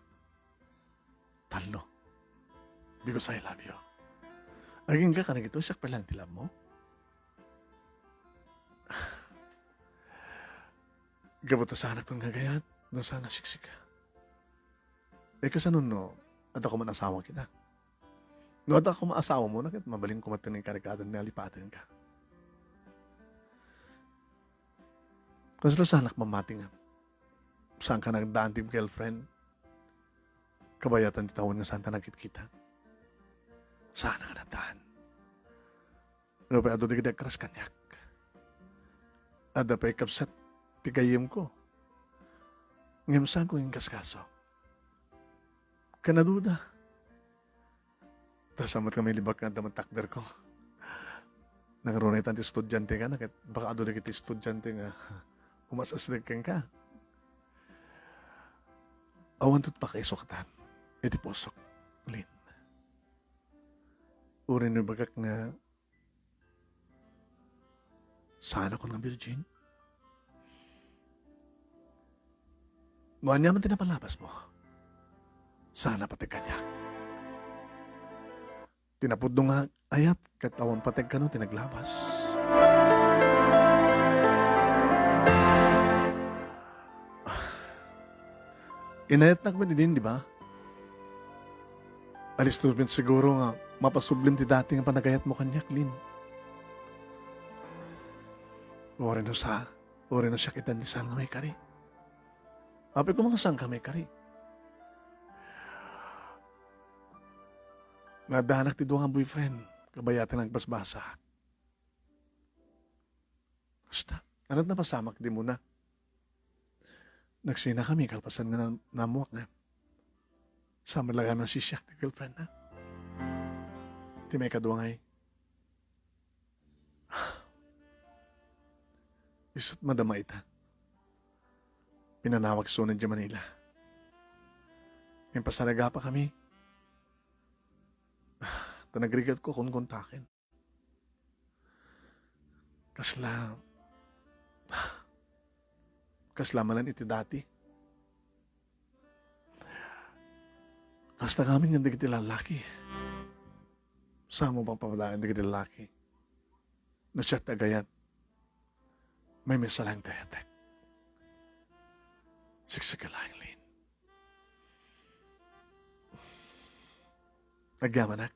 Tallo. Because I love you. Agingga ka na gito, siak pa lang ti love mo? Gapu ta saanak ton nga agayat, no saan nga siksika. Eh, kasano no, adda koma asawa kita? No adda koma asawa mo, naket mabalin koma ti nangkarikatan ni alipaten ka. Kasla saanak mamati nga saan ka nagdaan ti girlfriend? Kabayatan ti tawen nga saan ta nagkitkita. Saan nga nagdaan? Nupay adu dagiti agkaras kaniak. Adda pay kabsat ti gayyemko. Ngem saanko nga inkaskaso. Ken naduda. Ta sa met nga mailibak nga adda met takderko. Nangruna itan ti estudiante nga, ket baka adu dagiti estudiante nga umas-asdeg kenka. Awan ti pakaisuktan iti pusok, Lin. Uray no ibagak nga saanakon nga virgin? No aniaman ti napalabas mo, saan a pateg kaniak. Ti napudno nga ayat ket awan pateg kano ti naglabas. Inayatnak met idin, di ba? Alisto met siguro nga mapasublim ti dati nga panagayatmo kaniak, Lin. Uray no sa, uray no siak ita ti saan nga maikari. Apay koma nga saanka maikari. Naaddanak ti dua nga boyfriend, kabayatan nga agbasbasaak. Basta, ania ti napasamak idi umuna? Nagsinakami kalpasan nga na-, naammoak na. Saan met la gamin a siak ti girlfriend na. Ti maikadua ngay, isu't madama ita, pinanawagso na idiay Manila. Ngem pasaragapakami. Ta nagrigatko a kunkuntaken. Kasla, kasla manen iti dati. Kasta ngamin nga dagiti lallaki. Saanmo pagpapadayan dagiti lallaki. No siak ti agayat, maymaysa laeng ti ayatek. Siksika laeng, Lin. Agyamanak,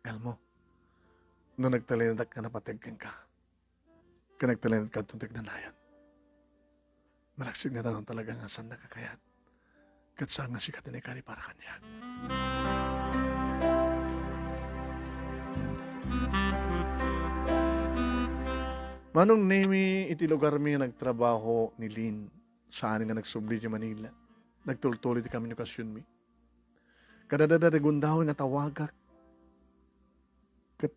Elmo, no nagtalinadak nga napateg kenka, ken nagtalinadak kadton ti agnanayon. Malaksid nga talon talaga nga saannak a kayat. Ket saan nga sika ti naikari para kaniak. Manong Nemi, iti lugarmi nga nagtrabaho ni Lin, saan nga nagsubli idiay Manila. Nagtultuloy ti komunikasionmi. Kadadada ti gundaway nga tawagak. Ket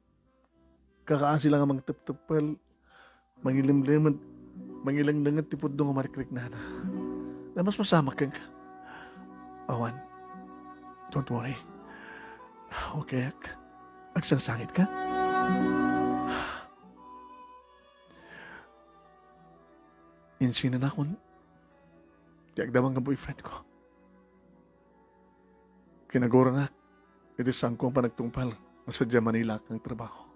kakaasi la nga mangtepteppel, mangilimlimet, mangilenglenged ti pudno nga marikriknana. Namasmasamak kenka. Awan. Don't worry. Okay, ak. Agsangsangitka. Insinanakon ti agdama nga boyfriend ko. Kinaguranak iti saanko a panagtungpal nga sadiay Manila ak nagtrabaho.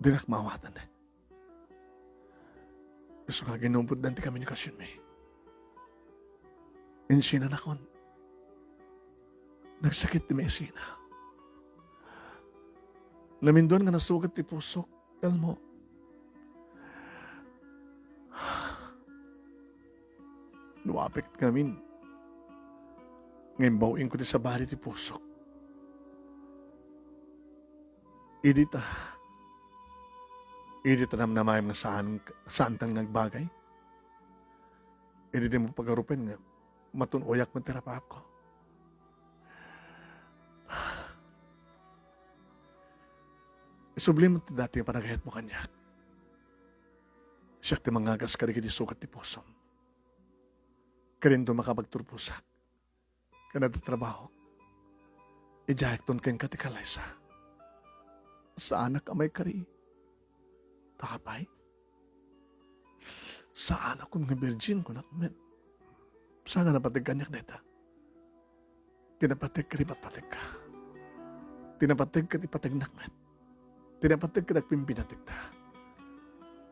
Dinak maawatan. Isu nga ginubutdan ti komunikasionmi. Insinanakon. Nagsakit ti maisina. Laminduan nga nasugat ti pusok. Elmo. No apek ngamin nga imbaw-inko ti sabali ti pusok. Idi ta, idi ta namnamaem nga saan, saantan nga agbagay. Idi dimo pagarupen nga matun-oyak met ti rapaapko. Isublim ti dati nga panagayatmo kaniak. Siak ti mangagas kadagiti sugat ti pusom. Ken inton makapagturposak ken adda trabahok, idiayakton kenka ti kalaysa. Saanak a maikari. Ta apay? Saanakon nga virgin, kunak met. Saan nga napateg kaniak dayta? Ti napateg ket ipatpategka. Ti napateg ket ipategnak met. Ti napateg ket agpimpinategta.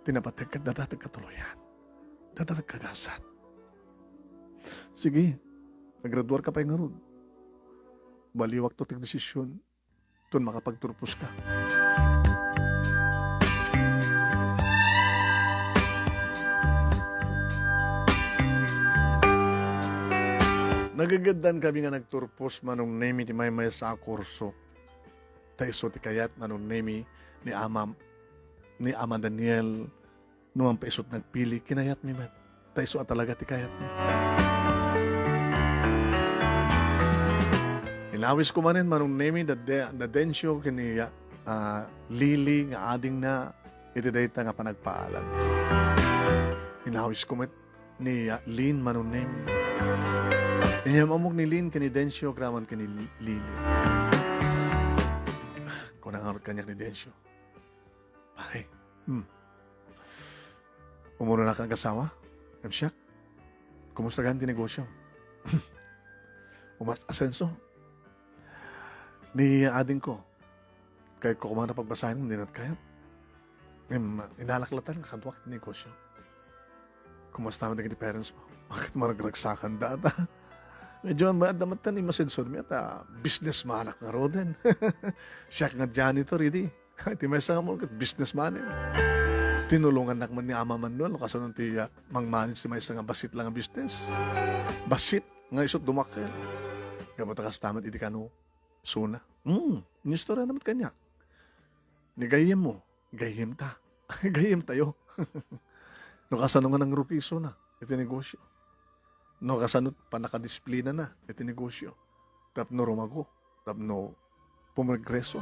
Ti napateg ket dadateg katuloyan. Dadateg kagasat. Sige, nagraduarka pay ngarud. Baliwakto ti desisyon. Ton makapagturposka. Nagageddan kami nga nagturpos, Manong Nemi, ti maymaysa a kurso. Ta isu ti kayat, Manong Nemi, ni Ama, ni Ama Daniel, no mapaiso ti nagpili, kinayatmi met. Ta isu a talaga ti kayatmi. Inawisko manen, Manong Nemi, da, da, da Dencio ken ni, ah, Lily nga adingna iti dayta nga panagpaalam. Inawisko met ni, ah, Lin, Manong Nemi. Inyam-ammok ni Lin ken ni Dencio, agraman ken ni Lily. Kuna ngarud kaniak ni Dencio. Pare, hmm. Umunonak nga agasawa? Em, siak? Kumusta gayam ti negosyo? Umas-asenso? Ni adingko, kayatko koma nga pagbasaen, dina kayat. Em, inalak latta nga kaduak ti negosyo. Kumusta met dagiti parents mo? Ket maragragsakanda ata. Medyo mayat da met ta ni masidsormi ata businessmanak ngaruden. Siak nga janitor idi. Ti maysa nga ammoen ket businessman. Tinulongannak met ni Ama Manuel no kasano ti, ah, mang-manage ti maysa nga bassit la nga business. Bassit nga isut' dumakkel. Gapu ta kasta met idi kano isuna. Hmm, inistorya na met kaniak. Ni gayyemmo, gayyemta. Gayyemtayo. No kasano nga nangrugi isuna iti negosyo. No kasano pannakadisiplinana iti negosyo. Tapno rumago, tapno pumrogreso.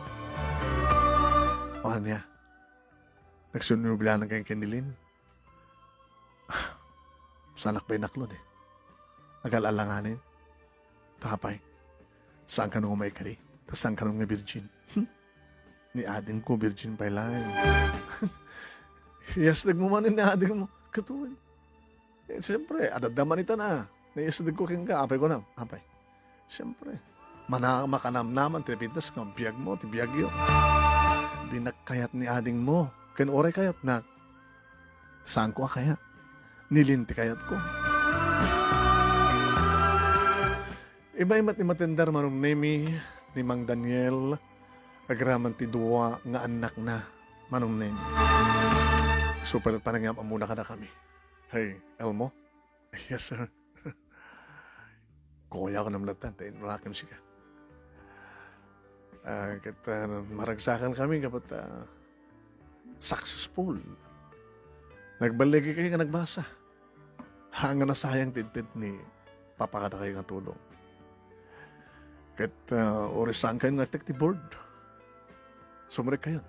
O ania, nagsinublianan ken ni Lin. Saanak pay inaklon, eh. Agal-alanganen. Apay, saan kano nga maikari? Ta saan kano nga virgin? Ni adingko, virgin pay laeng. Iyasdegmo manen ni adingmo. Katoy. Eh, siyempre, adda man ita na. Naiyasdegko kenka, apay kunam, apay. Siyempre, mana-, makanamnaman ti napintas nga biagmo, ti biagyo. Dinak kayat ni adingmo. Ken uray kayatnak, saanko a kayat. Ni Lin ti kayatko. Iba met ni matender Manong Nemi, ni Mang Daniel, agraman ti dua nga annakna, Manong Nemi. Isu pay met panangam-ammona kadakami. Hey, Elmo? Yes, sir. Kuya ko namlatan, ta inurakem sika. Ah, ket, ah, maragsakan kami, kapat, ah, successful. Nagballigi kayo nga nagbasa. Ha, nga nasayang ti inted ni Papa kadakayo nga tulong. Ket, ah, uray saan kayo nga agtekti board. Sumrek kayo.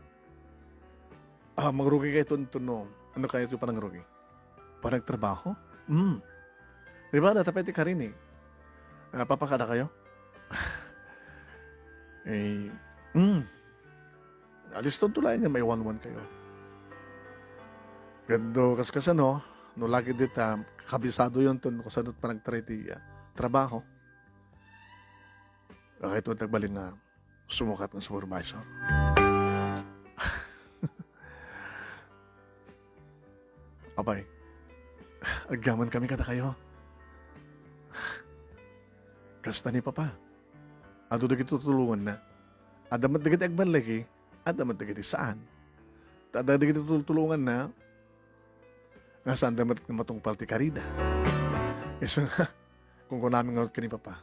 Ah, mangrugi kayo tuntuno. Ano kayo ito panangrugi? Panagtrabaho? Hmm. Di ba, natapay ti karini? Ah, papakada kayo? Eh, hmm. Aliston to laeng nga maiwanwan kayo. Gando, kas kasano, no lagi dita, kabisado yon ton, kasano panagtry ti, ah, trabaho. Kay ito, nagbalin na, sumukat nga supervisor. Apay, agyaman kami kadakayo. Kasta ni Papa. Adu dagiti tutulonganna. Adda met dagiti agballigi, adda met dagiti saan. Ta adda dagiti tutulonganna, nga saanda met nga matungpal ti karida. Isu nga, kunkunami nga ken ni Papa,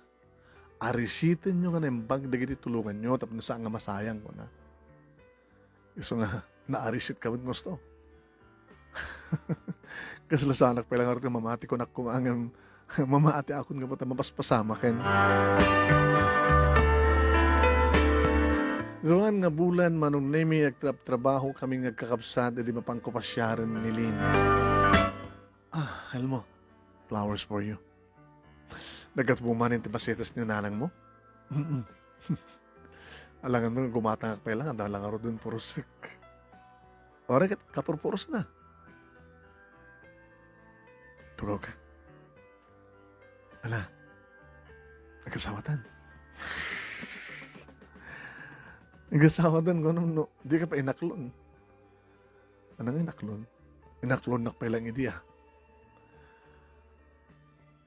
arisitenyo nga naimbag dagiti tulonganyo tapno saan nga masayang, kuna. Isu nga, naarisit ka met nga gusto. Kasla saanak pay la ngarud nga mamati, kunak koma ngem mamati akon nga pata mapaspasamak ken. Duan nga bulan, Manong Nemi, agtrabtrabaho kami nga agkakabsat, idi mapanko pasiaren ni Lin. Ah, Elmo, flowers for you. Nagkatbo manen ti masetas ni nanangmo? Mm-mm. Alangan mo, gumatangak pay la, adda la ngaruden purosek. Uray ket kapurpuros na. Tulog ka. Ala, nagasawaten. Nagasawaten, kunam no, di ka pa inaklon. Anang inaklon? Inaklonnak pay lang idi, ah.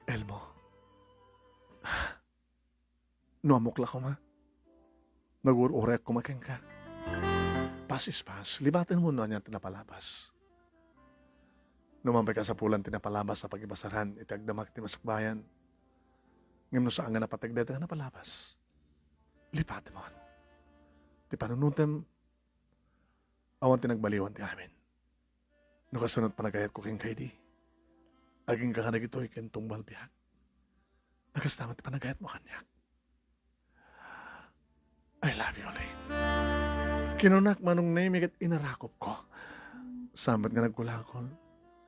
Elmo. No ammok la koma, nagur-uray koma kenka. Pass is pass, libatenmo no ania ti napalabas. No man pay kasapulan ti napalabas a pagibasaran iti agdamak ti masakbayan, ngem no saan nga napateg dayta nga napalabas, libatemon. Ti panunotem, awan ti nagbaliwan ti amin. No kasano ti panagayatko kenka idi, agingga kadagitoy ken tunggal biag. A kasta met ti panagayatmo kaniak. I love you, Lin. Kinunak, Manong Nemi, ket inarakupko. Saan met nga nagkulakol.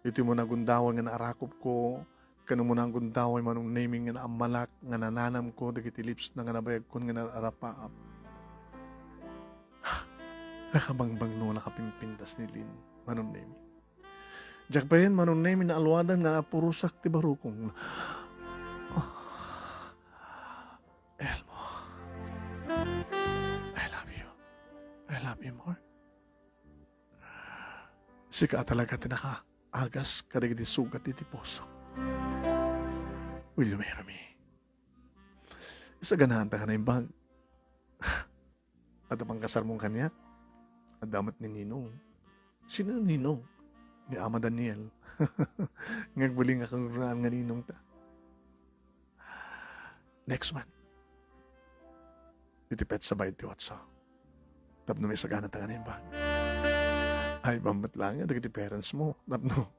Iti umuna gundaway nga naarakupko, ken umuna gundaway, Manong Nemi, nga naammalak, nga nananamko dagiti lips na nga nabayagkon nga narapaap. Nakabangbangno, nakapimpintas ni Lin, Manong Nemi. Diak bayen, Manong Nemi, naaluadan nga napurosak ti barukong. Elmo. I love you. I love you more. Sika talaga ti nakaagas kadagiti sugat iti puso. Will you marry me? Isaganaan ta ka naimbag. Adda pangkasarmon kaniak? Adda met ni Ninong. Sino ni Ninong? Ni Ama Daniel. Nga agbalin nga kangrunaan nga ninong ta. Next month. Iti petsa baintiotso. Tapno maisagana ta nga naimbag. Ay, bambat lang nga dagiti parents mo. Tapno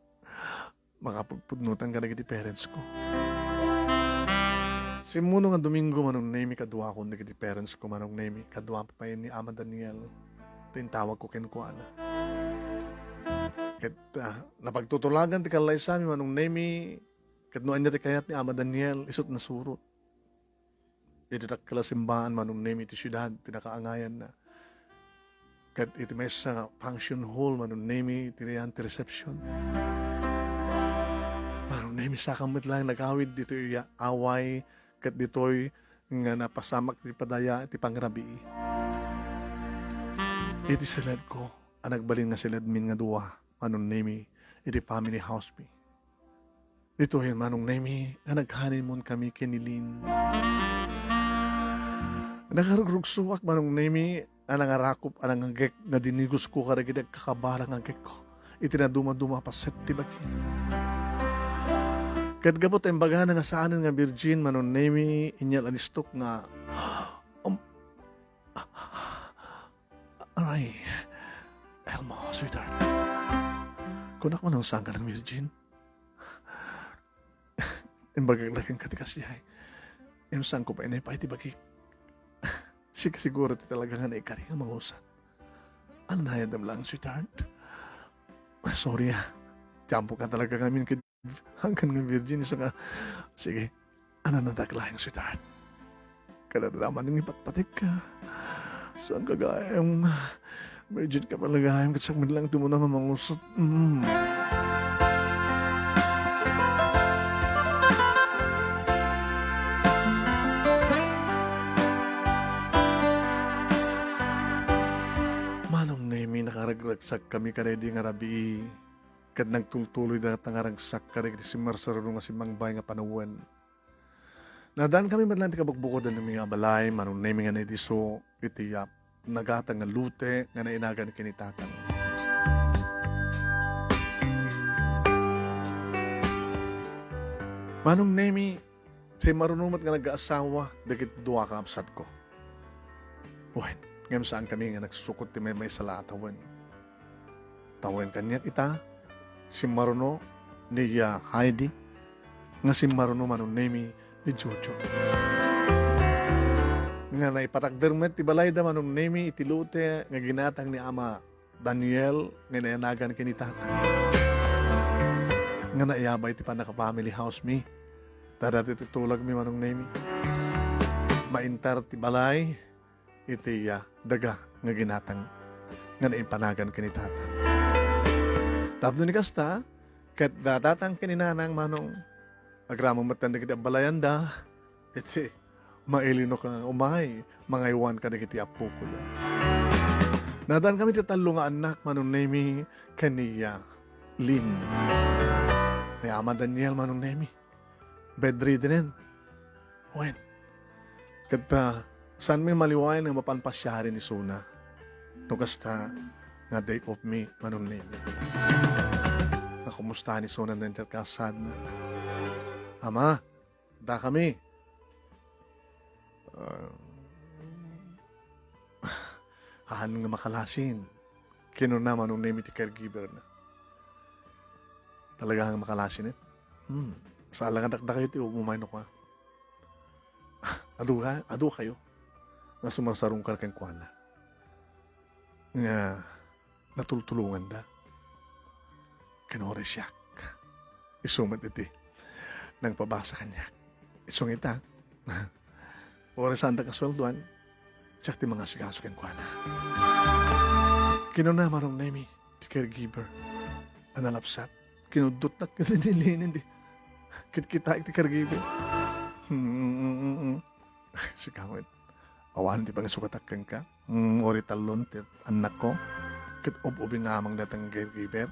makapagpudnotan ka dagiti parents ko. Simmuno nga Domingo, Manong Nemi, kaduakon dagiti parents ko, Manong Nemi, kadua pay ni Ama Daniel, ti intawag ko kenkuana. Ket, ah, napagtutulagan ti kallaysami, Manong Nemi, ket no ania ti kayat ni Ama Daniel, isu't nasurot. Iti dakkel a simbaan, Manong Nemi, iti siudad, ti nakaangayanna. Ket iti maysa nga function hall, Manong Nemi, iti yan ti reception. Manong Nemi, saka met laeng nagawid ditoy ya-, away, ket ditoy nga napasamak ti padaya iti pangrabii. Iti siledko, a nagbalin nga siledmin nga dua, Manong Nemi, iti family house mi. Ditoy, Manong Nemi, nga nag-honeymoon kami ken ni Lynn. Nakarugrugsuak, Manong Nemi, a nangarakop a nangngegek nga dinigosko kadagiti agkakabara nga ngegekko iti nadumaduma a paset ti bagi. Ket gapu ta imbagana nga saanen nga virgin, Manong Nemi, inya la nistok nga, um, aray, Elmo, sweetheart. Kunak man, saan ka lang virgin? Imbagak la kenka ti kasdiay. Ngem saanko pay naipaay ti bagik. Sika siguro ti talaga nga naikari nga mangusat. Ananayadem lang, sweetheart. Sorry, ah. Tiempo ka talaga ngamin ket hanggan nga virgin, isu nga. Sige, ananadak laeng, sweetheart. Kadadaman nga ipatpatik ka. Saan ka gayam? Virgin ka pala gayam, ket sakmet lang ti umuna nga mangusat. Mm. Manong Nemi, nakaragragsak kami kadaydi nga rabii, ket nagtultuloy dayta nga ragsak kadagiti simmarsaruno nga simmangbaay nga panawen. Naadaan kami met laeng ti kabukbukodan mi nga balay, Manong Nemi, nga naidisso iti, ah, nagatang nga lote nga nainagan ken ni Tatang. Manong Nemi, simmaruno met nga nagkaasawa dagiti dua a kabsatko. Wen, ngem saan kami nga nagsukot ti maymaysa la a tawen. Tawen kaniak ita, simmaruno ni, ah, Heidi, nga simmaruno, Manong Nemi, ni Jojo. Nga naipatakder met ti balayda, Manong Nemi, iti lote nga ginatang ni Ama Daniel nga nainagan ken ni Tatang. Nga naiyabay ti pannaka-family house mi. Ta dayta ti tulagmi, Manong Nemi. Maintar ti balay iti, ah, daga nga ginatang nga naimpanagan ken ni Tatang. Tapno ni kasta, ket da Tatang ken ni Nanang, Manong, agraman met dagiti abbalayanda iti mailino nga umay mangaywan kadagiti appokoyo. Naadaan kami ti tallo nga annak, Manong Nemi, ken ni, ah, Lynn. Ni Ama Daniel, Manong Nemi, bedridden. Wen. Ket, ah, saanmi maliwayan nga mapan pasiaren isuna. No kasta nga day off mi, Manong Nemi. Nga kumusta ni isuna dayta a kasaadna? Ama, dakami. Ah, haan nga makalasin. Kinuna, Manong Nemi, ti caregiver na. Talaga nga makalasin, eh. Hmm. Saan lang nga dakdakayo ti umay no kua. Adu ka, adu kayo. Nga sumarsarungkar kenkuana. Nga natultulonganda. Ken uray siak. Isu met iti nangpabasa kaniak. Isu nga ita. Uray saanda kasueldoan, siak ti mangasikaso kenkuana. Kinuna, Manong Nemi, ti caregiver a nalapsat. Kinuddotnak ken ni Lynn, di kitkitaek ti caregiver. Hmm, mm, mm, mm. Sika met, awan ti pangisukatak kenka. Mm, uray tallon ti annakko. Ket ub-ubing ngamang dayta nga caregiver.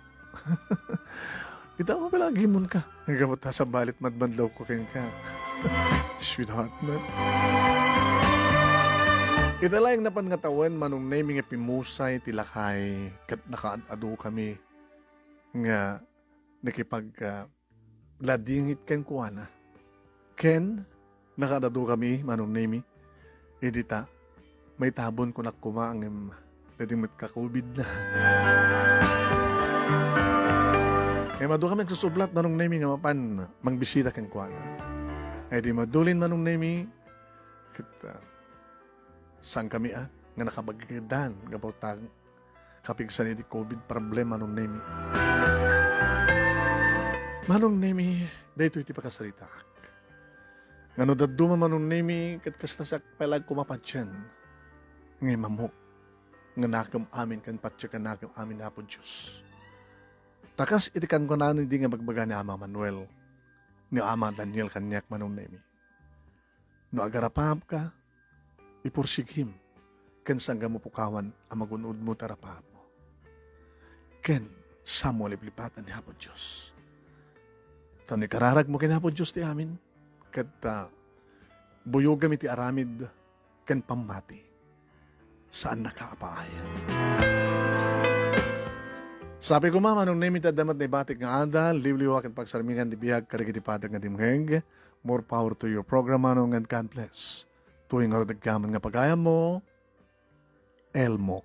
Ita mo pala agimonka. Nga gapu ta sabali ti madmadlawko kenka. Sweetheart, man. Ita laeng napan nga tawen, Manong Nemi, nga pimmusay ti lakay, ket nakaad-adukami nga nakipag, ah, ladingit kenkuana. Ken, nakaad-adukami, Manong Nemi, idi ta, maitabon kunak koma, ngem, daydi met ka-covid na. Ngem adu kami agsusublat, Manong Nemi, nga mapan mangbisita kenkuana. Idi madulin, Manong Nemi, ket, ah, saan kami, ah, nga nakabagidan, gapu ta, kapigsan iti covid problem, Manong Nemi. Manong Nemi, daytoy ti pakasaritaak. Nga no dadduma, Manong Nemi, ket kasla siak pay laeng koma patien. Ngem ammok nga nakem amin ken patien ken nakem amin ni Apo Dios. Ta kas iti kankuanana idi nga bagbaga ni Ama Manuel, ni Ama Daniel kaniak, Manong Nemi. No agarapaapka, ipursigim, ken saanka mo pukawan a magun-odmo ti arapaapmo. Ken, saanmo a liplipatan ni Apo Dios. Ta no ikararagmo ken Apo Dios ti amin, ket, ah, buyogam iti aramid ken pammati, saannaka a paayen. Sapay koma, Manong Nemi, ta adda met naibatik nga adal, liwliwa ken pagsarmingan ti biag kadagiti padak nga dimngeg. More power to your program, Manong, and God bless. Tuy ngarud agyaman nga pagayammo, Elmo.